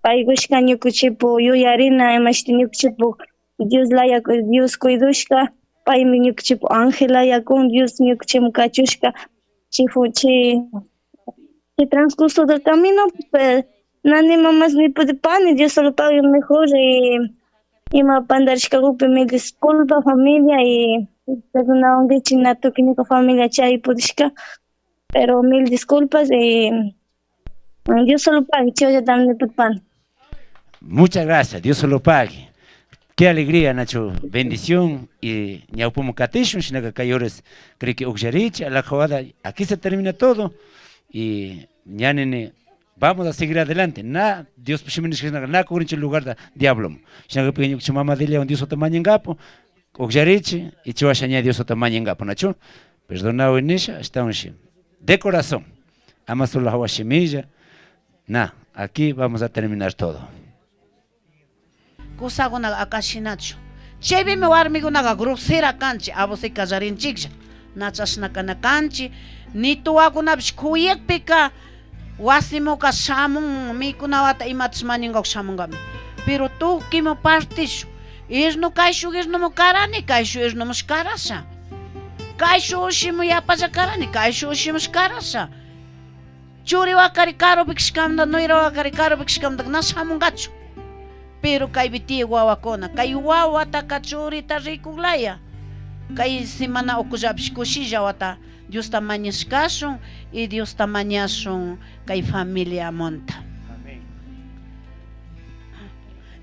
paykushka ñukanchikpu yuyarina imashti ñukanchikpu Dios laya Dios cuidushka paymi ñukanchikpu ángel laya kun Dios ñukanchikman kachushka chay chay transcurso del camino pues nani mamas ni pudipani Dios solo pague mejor y ima pandarishkakukpi mil disculpa familia y perdonawankichik na tukuy ñuka familia chay pudishka pero mil disculpas y Dios solo pague chayllatam nipudpani. Muchas gracias, Dios solo pague. Qué alegría, Nacho. Bendición y ñawpumu katishun, shinaka kay horas cree que ukllarichi, a la jugada, aquí se termina todo y ñanini vamos a seguir adelante. Na Dios shinaka na kurinchi lugar da diablo. Shinaka pequeño mama Delia Dios otamañangapo, ukllarichi y chiwasha ña Dios otamañangapo, Nacho. Perdonado inisha, estamos de corazón. Ama solo hawa shimilla. Na, aquí vamos a terminar todo. Kusakunaqa akashinachu. Chaypimi warmikunaqa grosera kanchik, abusay kallarinchiklla. Na chashna kana kanchik, nituwakunapish kuyakpika wasimuka shamun mikunawata imatash mañankawak shamunkami. Pero tukuy partishu, irnu kayshuk irnumu karani, kayshuk irnumush karasha. Kayshuk ushimu yapalla karani, kayshuk ushimush karasha. Churi wakari karupi kashkamanta, nuyra wakari karupi kashkamanta na shamunkachu. Pero kaypi tiyak wawakuna, kay wawataka churita rikuklaya. Kay semana ukullapish kushilla wata Diosta mañashkashun y Diosta mañashun kay familiamunta.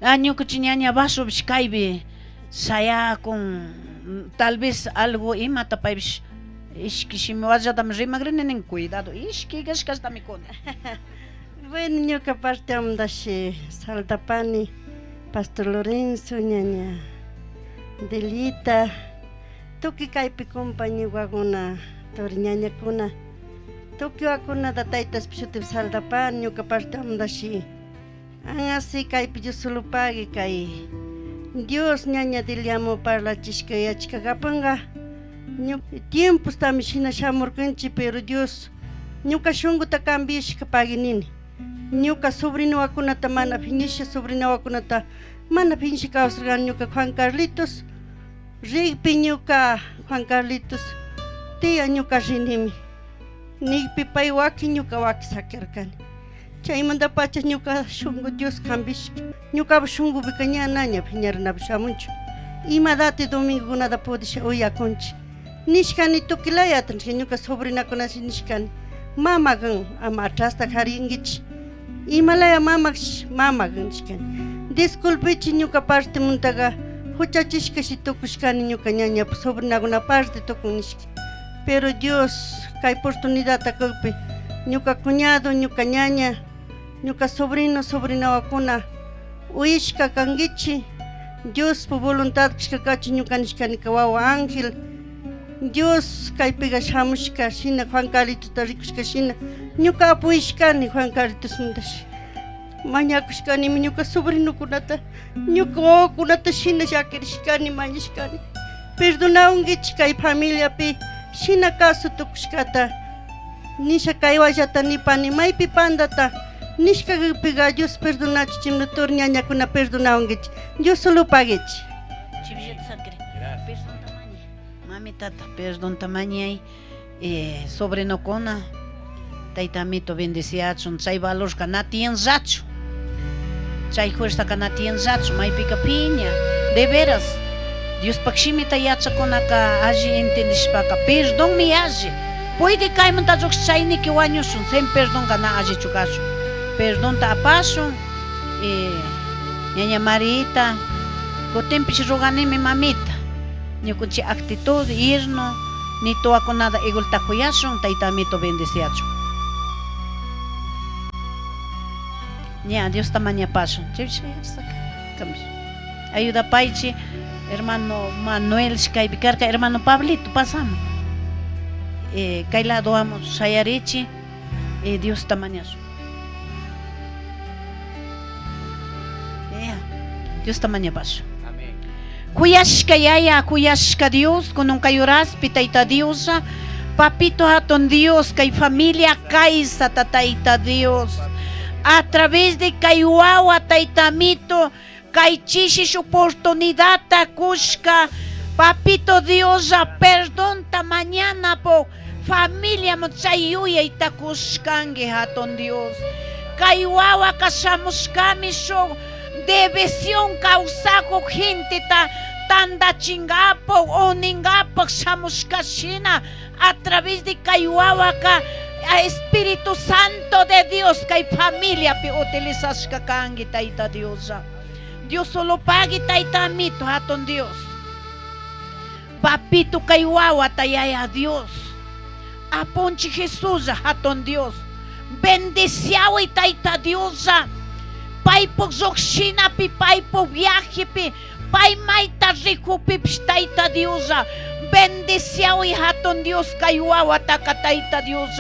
Ñukanchik ñaña vasopish kaypi shayakun, tal vez algo imata paypish ishki shimiwallatami rimakrini nin, cuidado, ishki kashkashtami kuni. Bueno, ñuka parte saltapani, Pastor Lorenzo, ñaña Delita, tukuy kaypi compañerakuna, turi ñañakuna, tukuy wakunata taytaspi shutipi saltapani, ñuka parte amundashi anasi kaypi Dios solo pague kay Dios ñaña Deliamu parlachishka yachkakapanka tiempostami shina shamurkanchik, pero Dios ñuka shunkuta cambiashka pagui nini. Ñuka sobrinowakunata mana phiñasha, sobrinowakunata mana phiñasha kawsarkani ñuka Juan Carlitos. Rikpi ñuka Juan Carlitos tía ñuka rinimi. Nikpi pay waki ñuka waki sakirkani. Chaymanta pacha ñuka shunku Dios cambishka. Ñukapak shunkupika ña naña phiñarinapi shamunchu. Imadati domingokunata pudisha uyakunchik. Nishkani tukuy-layata ñuka sobrinakunashi nishkani. Mamakan ama atrasta jarinkichik. Imalaya mamak mamakan nishkani. Disculpichi ñuka partemuntaka huchachishka shi tukushkani ñuka ñañapa sobrinakuna parte tukun nishka. Pero Dios kay oportunidadta kukpi ñuka cuñado, ñuka ñaña, ñuka sobrino, sobrinawakuna uyashka kankichik. Diospa voluntad kashka kachun ñuka nishkani wawa ángel. Dios kaypiqa shamushka shina Juan Carlitota rikushka shina ñuka apuyashkani Juan Carlitos mundashi. Mañakushkanimi ñuka sobrinukunata, ñuka wawakunata shina llakirishkani mañashkani. Perdonawunkichik kay familiapi shina kasu tukushkata. Nisha kay wallata nipani maypi pandata nishkapiga Dios perdonachu chimna tur ñañakuna perdonawunkichik. Dios solo paguichik. Chivillata sakiri. Perdonta mañay. Mamitata perdonta mañay. Sobrinukuna tayta amito bendeciachun chay valorka na tiyanllachu. Chay fuerzaka na tiyanllachu maypika piña. De veras Diospak shimita yachakunaka alli entendishpaka perdonmi alli. Puydi kaymanta lluqshi chayniki wañushun sin perdonka na allichu kashun. Perdonta apashun ñaña Marita kutinpish roganimi mamita ñukunchik actitud irno nituwakunata igualta kuyashun tayta amito bendeciachun. Ña Diosta mañapashun. Ayudapaychi hermano Manuel kaypi karka hermano Pablito pasama. Kay lado amo shayarichi Diosta mañashun. Diosta mañapashun. Kuyashka yaya, kuyashka Dios, kunun kay uraspi Tayta Dios, papito hatun Dios, kay familia kaysata Tayta Dios. A través de kay wawa Tayta Amito, kay chishish oportunidadta kushka, papito Dios, perdonta mañana po familia chay yuyayta kushkanki hatun Dios. Kay wawa kashamushkami shuk devisión kawsakuq genteta tandachinkapak uninkapak shamushkashina a través de kay wawaka Espíritu Santo de Dios kay familiapi utilizashka kanki Tayta Dios. Dios solo pagui Tayta Amito hatun Dios. Papito kay wawata yaya Dios. Apunchik Jesús hatun Dios. Bendeciawi Tayta Dios. Paypuk lluqshinapi paypuk viajepi pay mayta rikupipish Tayta Dios. Bendeciawi hatun Dios kay wawataka Tayta Dios.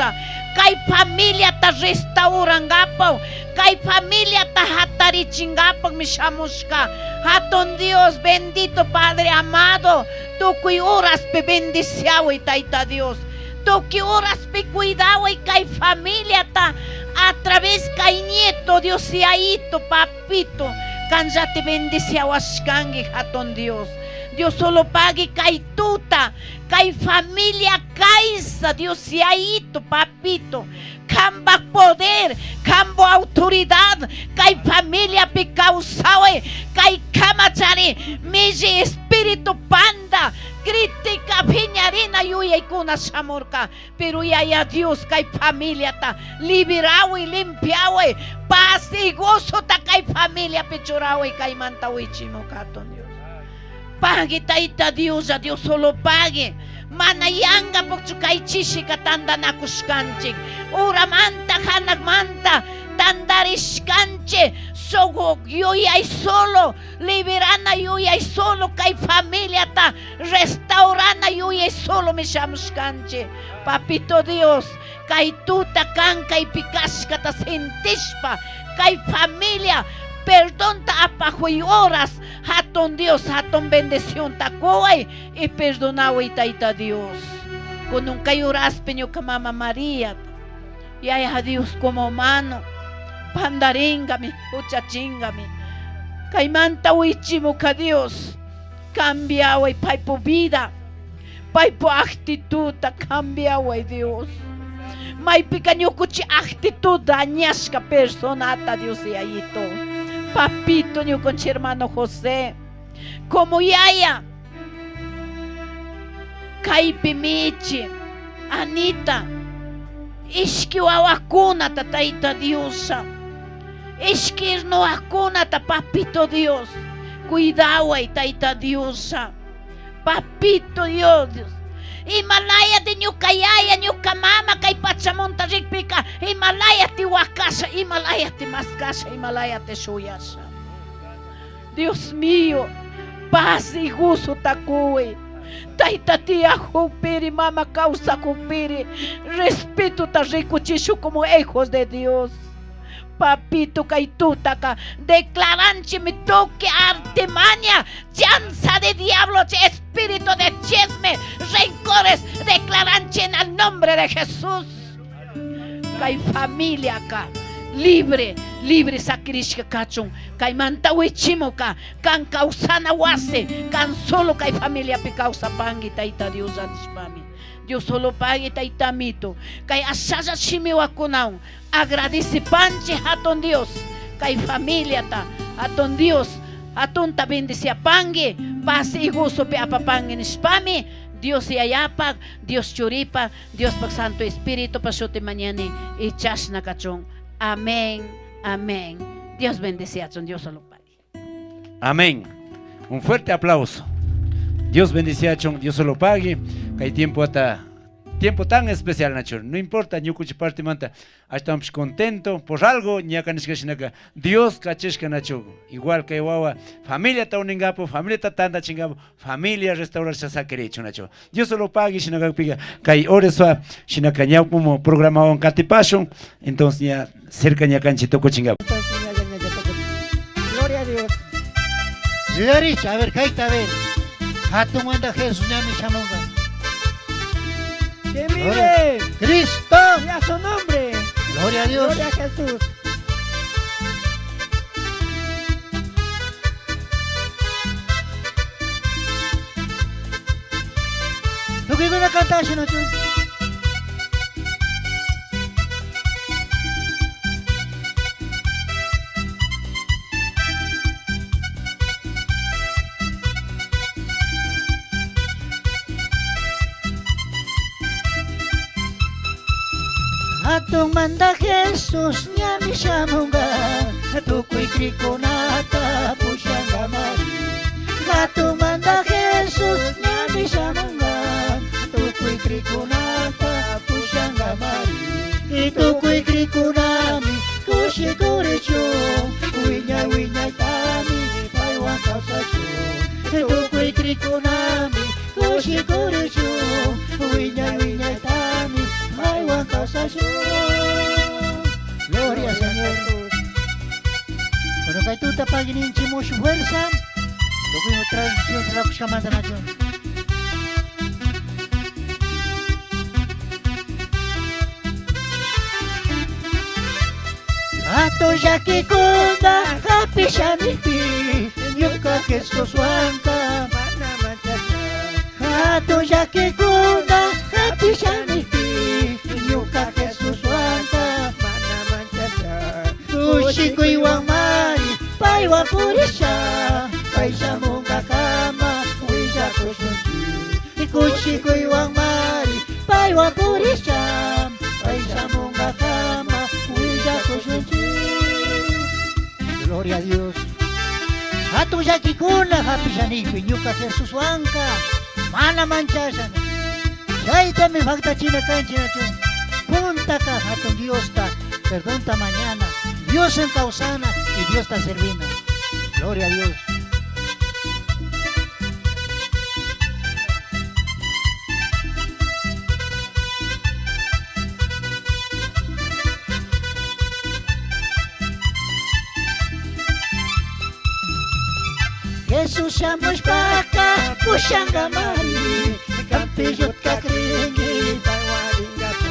Kay familiata restaurankapak kay familiata hatarichinkapak shamushka. Hatun Dios bendito Padre amado tukuy horaspi bendeciawi Tayta Dios. Tukuy horaspi cuidawi kay familiata a través kay nieto Dios yaito papito kanllati bendeciawashkanki hatun Dios. Dios solo pagui kay tuta kay familia kaysa Dios yaito papito kambak poder kambo autoridad kay familiapi kawsaway kay kamachari milli espíritu panda crítica phiñarina yuyaykuna shamurka pero yaya Dios kay familiata liberawi limpiawi paz y gozota kay familiapi churawi kaymanta wichimuka hatun Dios. Pagui Tayta Dios, a Dios solo pague. Mana yanga pukchu kay chishika tandanakushkanchik. Uramanta hanakmanta tandarishkanchik. Sugu yuyay solo, liberana yuyay solo kay familiata restaurana yuyay solo mishamushkanchik. Papito Dios, kay tuta kan kay pikashkata sintishpa kay familia perdonta apajuy horas hatun Dios hatun bendición takuway y perdonaway Tayta Dios. Kunun kay horaspi ñuka mama María yaya Dios como humano pandaringami huchachingami kaymanta wichimuka Dios cambiaway paypu vida paypu actituda cambiaway Dios. Maypika ñukuchi actitud dañashka personata Dios yayito. Papito ñukunchi hermano José como yaya kaypi michi Anita ishki wawakunata Tayta Diosa ishki irnuwakunata papito Dios cuidaway Tayta Diosa papito Dios Himalaya de ñuka yaya ñuka mama kay pachamunta rikpika Himalaya ti wakasha Himalaya ti maskasha Himalaya ti shuyasha. Dios mío, paz y gozo takuwi. Tayta tiyajukpiri mama kawsakukpiri respetota rikuchishu como hijos de Dios. Papito kay tutaka declaranchimi tuki artimaña, chanza de diablo, espíritu de chisme, rencores, declaranchi en el nombre de Jesús. Kay familia ka libre, libre sakirishka kachun, kay manta wichimuka, kan kawsana wasi, kan solo kay familiapi kawsapangi Tayta Dios anishpami. Dios solo pagui Tayta Amito, kay ashalla shimiwakunawan agradece panchi hatun Dios, kay familiata hatun Dios, hatunta bendiciapangi, paz y gozopi apapangi nishpami, Dios yayapak, Dios churipak, Diospak Santo Espíritu pa shuti mañani y chashna kachun. Amén, amén. Dios bendeciachun, Dios solo pagui. Amén. Un fuerte aplauso. Dios bendeciachun, Dios solo pague. Kay tiempo hasta tiempo tan especial, Nacho. No importa, ñukuchi parte manta, estamos contento por algo, ñaka nishka shinaka. Dios kachishka, Nacho. Igual que wawa, familia ta uningapo, familia ta tanda chingapo, familia restaurarse sakirichu, Nacho. Dios solo pague, shinaka piga. Kay oreswa, shinaka ñaupumo programa on katipashun, entonces ya cerca ñakanchi toko chingapo. Gloria a Dios. Yuyaricha, a ver, kaita, a ver. Hatun manda Jesús ñami shamunga. ¡Que vive! ¡Cristo! ¡Y a su nombre! ¡Gloria a Dios! ¡Gloria a Jesús! ¿Tú qué van a cantar, Shinocho? Hatun manda Jesús ñami shamunga, tukuy krikunata pushanga mari. Hatun manda Jesús ñami shamunga, tukuy krikunata pushanga mari. Tukuy krikunami kushikurichu, wiñay wiñaytami paywan kawsachu. Tukuy krikunami kushikurichu, wiñay wiñaytami paywan kawsachu. Gloria al Señor. Bueno, kay tuta pagininchi mucho fuerza. Tukuy transmisión trakushamanta nacho. Ato llakikuna hapishanipi, ñuka Jesús wanka mana manchasha. Ato llakikuna hapishanipi, ñuka Jesús wanka mana manchasha. Kushikuywan mari paywan purisha, pay shamunkakama willakushunki. Kushikuywan mari paywan purisha, pay shamunkakama willakushunki. Gloria a Dios. Hatun llakikuna hapishanipi, ñuka Jesús wanka mana manchashani. Chaytami faktachina kanchi nachu. Puntaka hatun Diosta, perdonta mañana, Dios en causana y Dios ta servina. Gloria a Dios. Jesús shamushpaka pushanga mari, kampillutka kringi paywaringapa.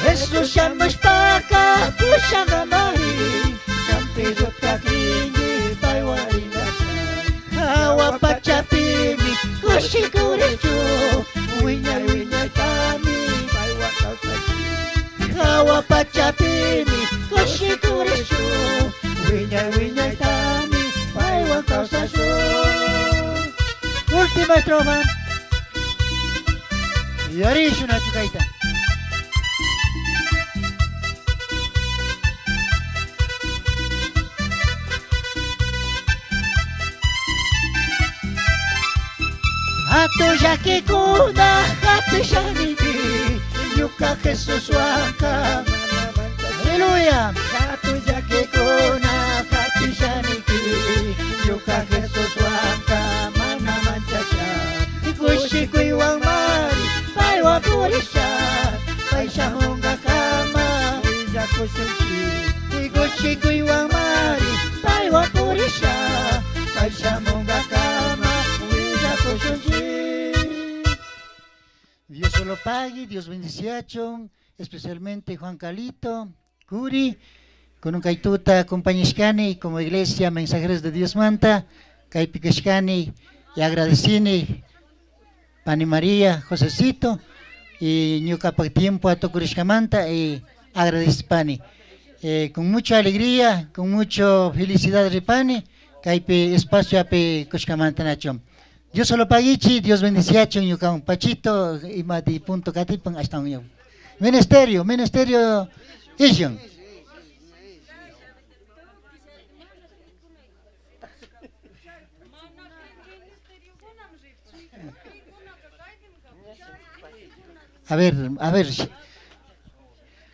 Jesús shamushpaka pushanga mari, kampillutka kringi paywaringapa. Hawa pachapimi kushikurichu, wiñay wiñaytami paywan kawsachu. Hawa pachapimi kushikurichu, wiñay wiñaytami paywan kawsachu. Última estrofa. Yarishu nachukaita. Ato llakikuna hapishanipi, ñuka Jesús wanka. Aleluya. Ato llakikuna hapishanipi, ñuka Jesús wanka mana manchasha. Kushikuywan mari paywan purisha, pay shamunkakama willakushunki. Kushikuywanmari paywan purisha kay shamunkakama willakushunchik. Dios solo pague, Dios bendiciachon, especialmente Juan Calito, Curi, con un kaituta acompañashkani como iglesia mensajeros de Dios manta, kaypi kashkani y agradecini Pani María, Josecito, y ñukapak tiempo atukurishkamanta y agradecipani. Con mucha alegría, con mucha felicidad ripani, kaypi espacio api kushkamanta nacho. Dios solo paguichi, Dios bendiciacho, ñuka pachito, imati punto katipan hasta un Ministerio, ministerio Ishon. A ver, a ver.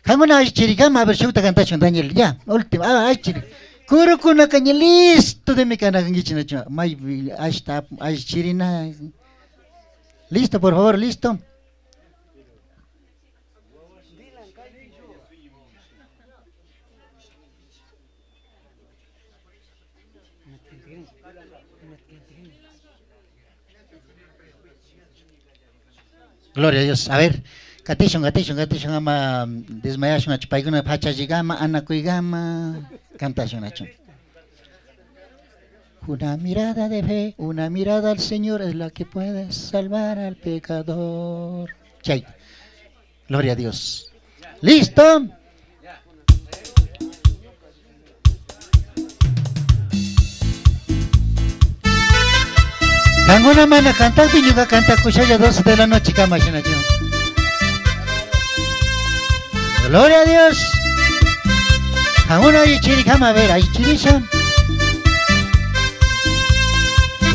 Jamuna ay chirigama, a ver, shuta cantachun, Daniel, ya, última, ah, ay chiri. Kurukuna caña listo de mi cana gangichina, may, hasta, ay chirina. Listo, por favor, listo. Gloria a Dios. A ver, katishun, katishun, katishun, ama desmayashun, achu paykuna pachachigama, anakuygama, cantashun, achu. Una mirada de fe, una mirada al Señor es la que puede salvar al pecador. Chay. Gloria a Dios. ¿Listo? Kanguna mana cantagpi ñuka cantakushalla 12 de la noche kama shinachu. Gloria a Dios. Kanguna aychiri kama, a ver, aychirisha.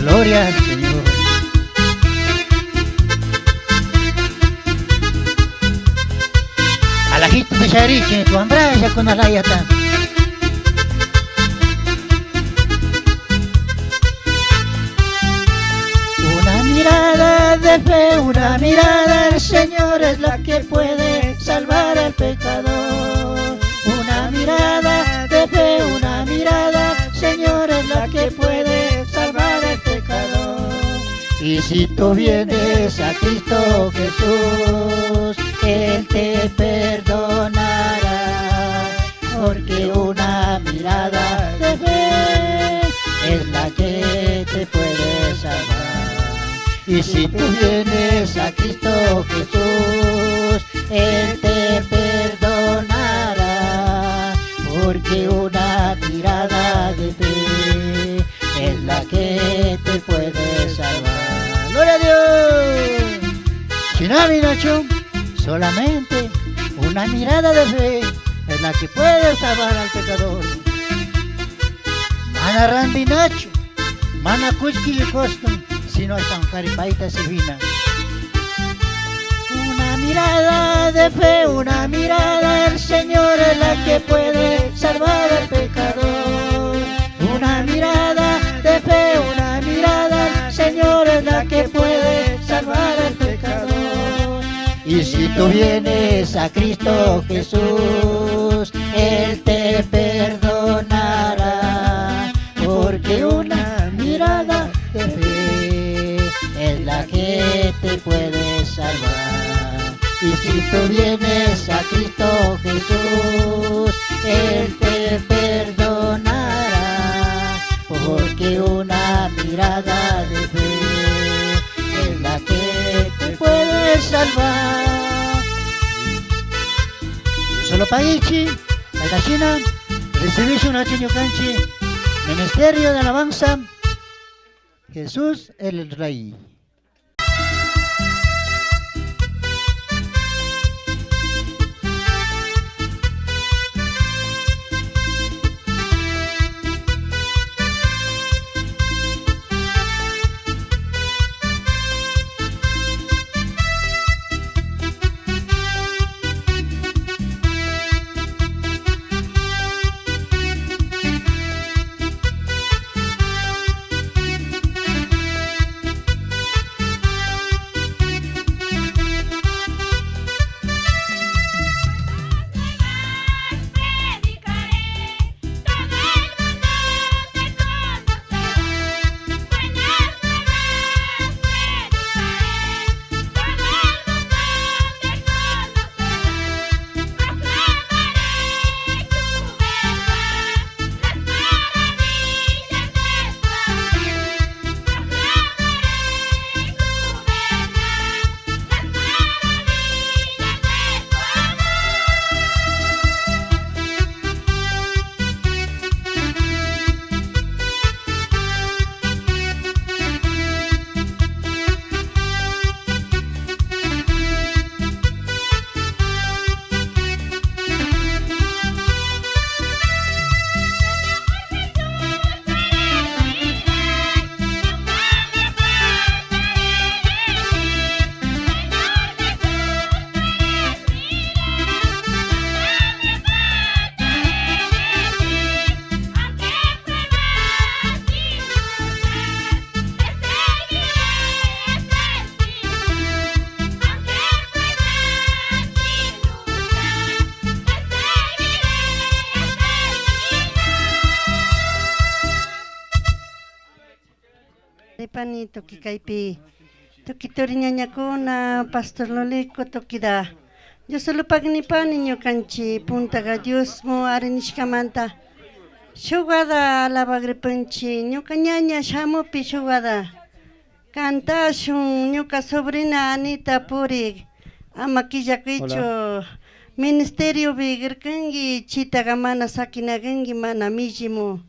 Gloria al Señor. Alajito de sharichi, tu ambraya con alayata. Una mirada de fe, una mirada al Señor es la que puede salvar al pecador. Una mirada de fe, una mirada al Señor es la que puede salvar al pecador. Y si tú vienes a Cristo Jesús, Él te perdonará, porque una mirada de fe es la que te puede salvar. Y si tú vienes a Cristo Jesús, Él te perdonará, porque una mirada de fe es la que te puede salvar. ¡Gloria a Dios! Shinami Nacho, solamente una mirada de fe es la que puede salvar al pecador. Mana Randy Nacho, mana Kuchki Yukoston, si no están caripaita silvina. Una mirada de fe, una mirada al Señor es la que puede salvar al pecador. Una mirada de fe, una mirada al Señor es la que puede salvar al pecador. Y si tú vienes a Cristo Jesús, Él te perdonará, porque una mirada de fe es la que te puede salvar. Y si tú vienes a Cristo Jesús, Él te perdonará, porque una mirada de fe es la que te puede salvar. Solo paichi, la China, recibís una chiñocanchi, Ministerio de Alabanza, Jesús el Rey. nipani tukuy kaypi tukuy turi ñañakuna pastor Lolico tukida Dios solo pagui nipani ñukanchik puntaga Diosmu ari nishkamanta shuk wata alabagripanchik ñuka ñaña shamupi shuk wata cantashun ñuka sobrina Anita purik ama killakuychu ministeriopi rirkanki chitaga mana sakinakanki mana millimu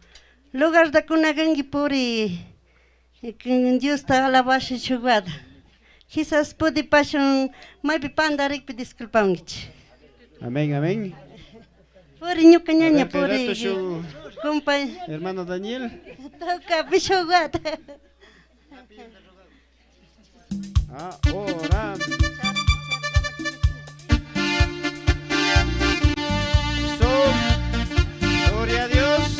lugarta kunakanki puri Diosta alabasha shuk wata quizás pudipashun maypi pandarikpi disculpawankichik. Amén, amén. Puri ñuka A ñaña ver, kay puri rato shu kumpa hermano Daniel. Tocapi shuk wata. Ahora. So, gloria a Dios.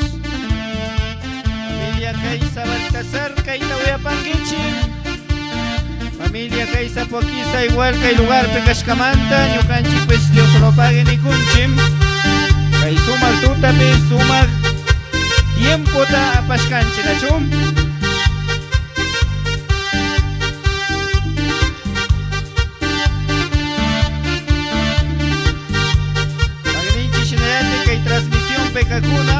Familia Kaisa Baltasar, Kaita Uyapanguichi. Familia Kaisa Poquisa, igual que lugar Pecashcamanta, ñukanchik pues Dios lo pague ni kunchim. Kay sumak tutapi, sumak tiempo ta apashkanchi nachum. Pagninchi shinayati kay transmisión pekakuna.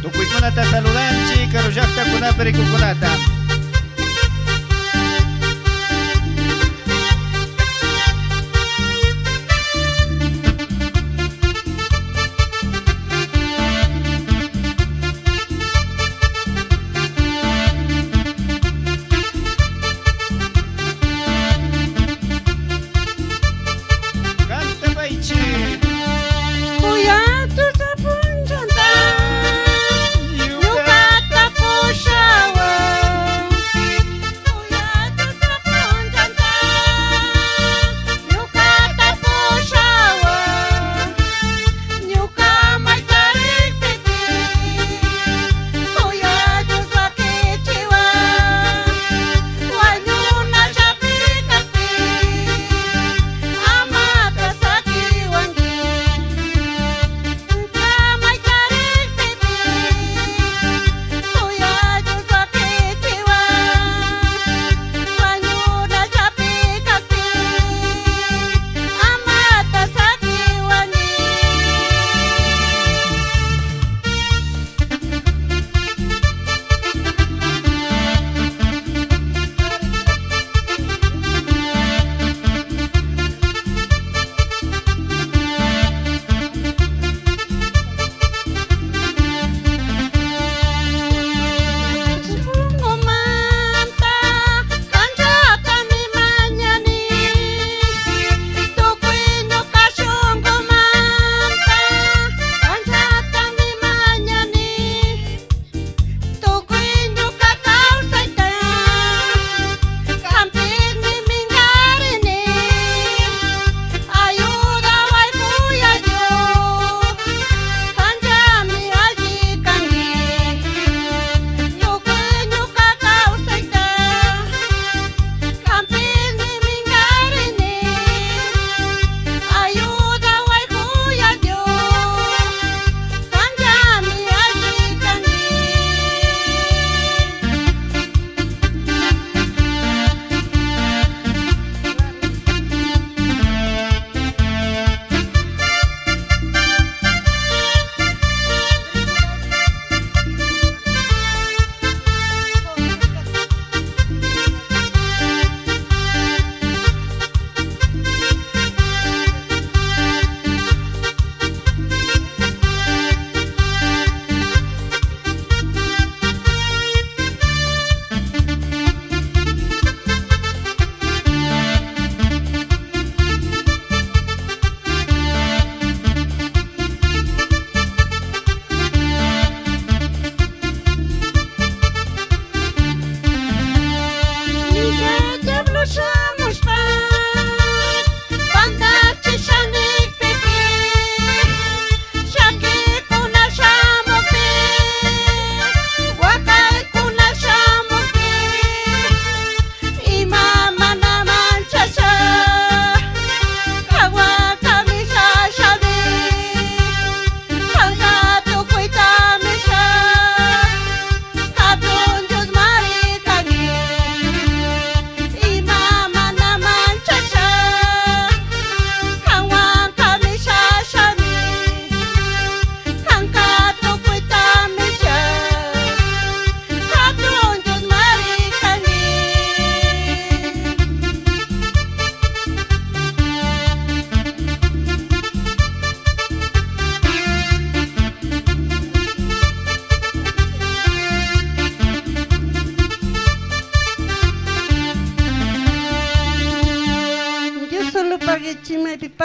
Tukuykunata saludanchi, karullaqtakuna perikukunata. Canta paychi. Kuyatuta punchanta ñukata pushawan.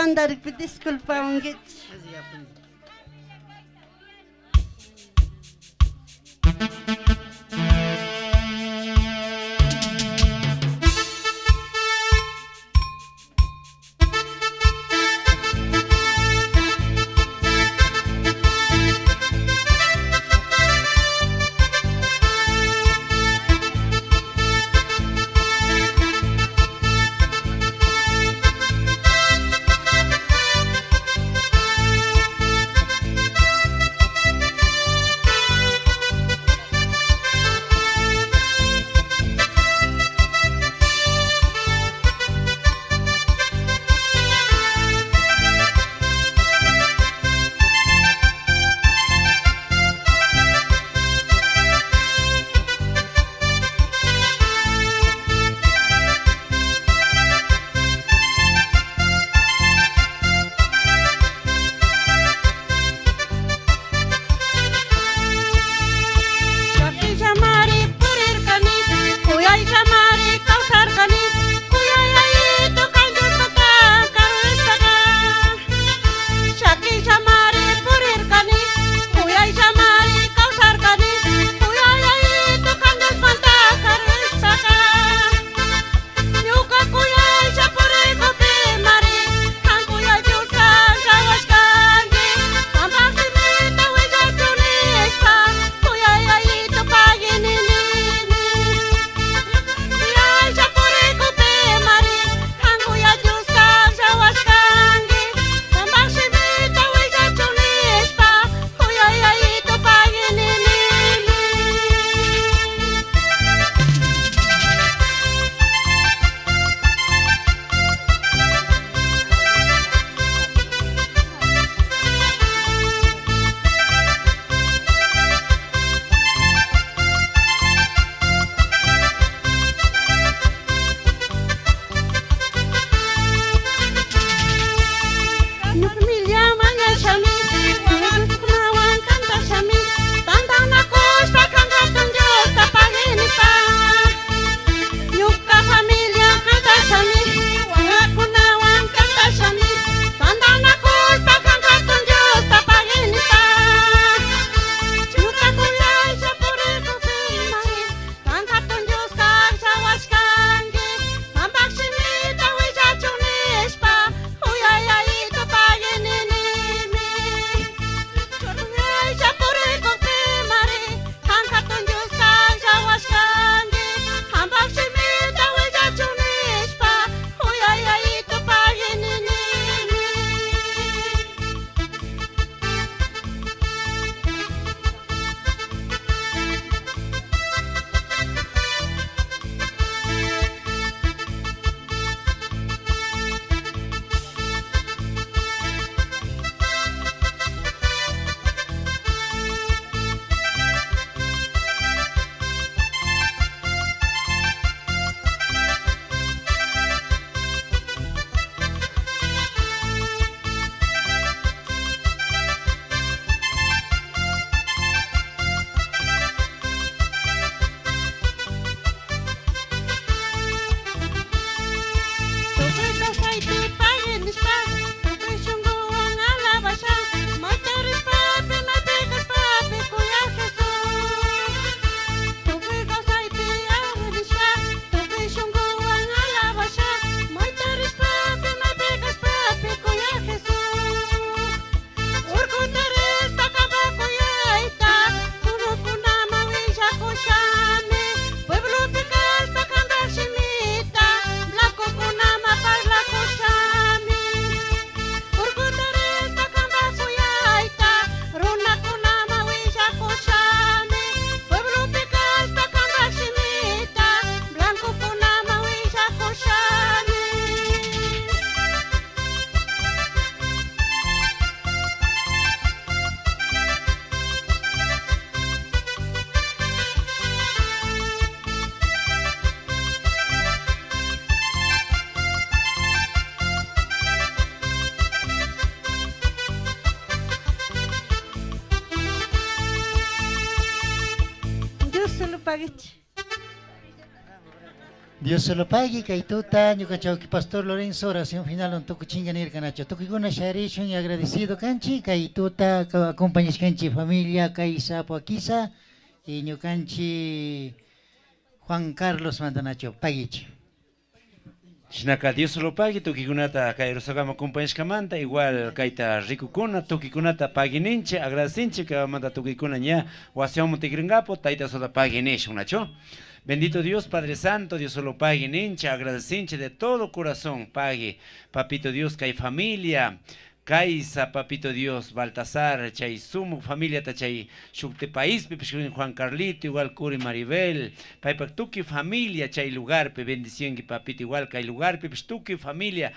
Pandarikpi disculpawankichik. Dios se lo pague. Dios solo pague kay tuta ñuka chawki pastor Lorenzo oración final on tukuchinga nirkanachu. Tukuykuna sharishun y agradecido kanchi kay tuta acompañashkanchi familia kay sapo akisa y ñukanchi Juan Carlos Mandanacho paguichi. Shinaka Dios solo pague tukikunata kay Rosagama compañashkamanta igual kayta rikukuna tukikunata paguininche agradecinche manta tukikuna ña wasiwan tigringapo tayta soda paguinishun nacho. Bendito Dios Padre Santo, Dios solo pague ninche, agradecinche de todo corazón, pague, papito Dios, kay familia, Kaisa, papito Dios, Baltasar, chay sumu familia ta chay shukte país, Juan Carlito, igual Curi Maribel, paypak tuki familia chay lugar pe bendición papito igual kay lugar pe tuki familia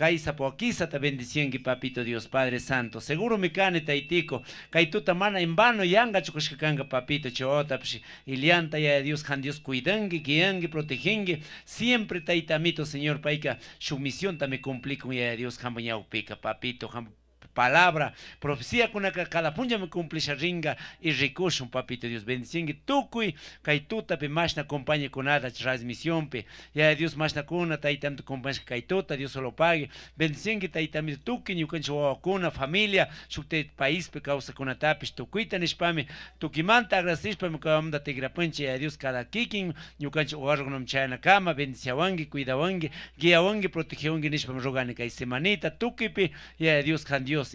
Kaisa poakisa ta bendición papito Dios Padre Santo. Seguro mi kane taitiko, kay tuta mana en vano yanga chukushkanga papito chota ilianta ya Dios han Dios cuidangi, guiangi, protegengi, siempre taitamito Señor paika su misión ta me cumplí con ya Dios han pica papito han palabra, profecía kunaka cada punlla me cumplisha ringa y rikushun papito Dios bendicingi tukuy kay tuta pe mashna compañía kunata transmisión pe ya Dios mashna kuna taytam tu compañía kay tuta Dios solo pague. Bendicingi taytam tukuy ñukanchik wawakuna familia shukte país pe causa kunatapish tukuyta nishpami tukimanta agradecishpami kawamanta tigrapunchi ya Dios cada kikin ñukanchik hogarkunam chayana kama bendiciawanki cuidawanki guiawanki protegewanki nishpami rogani kay semanita tukuypi ya Dios han Dios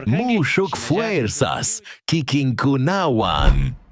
Mushuk fuerzas, kikinkunawan.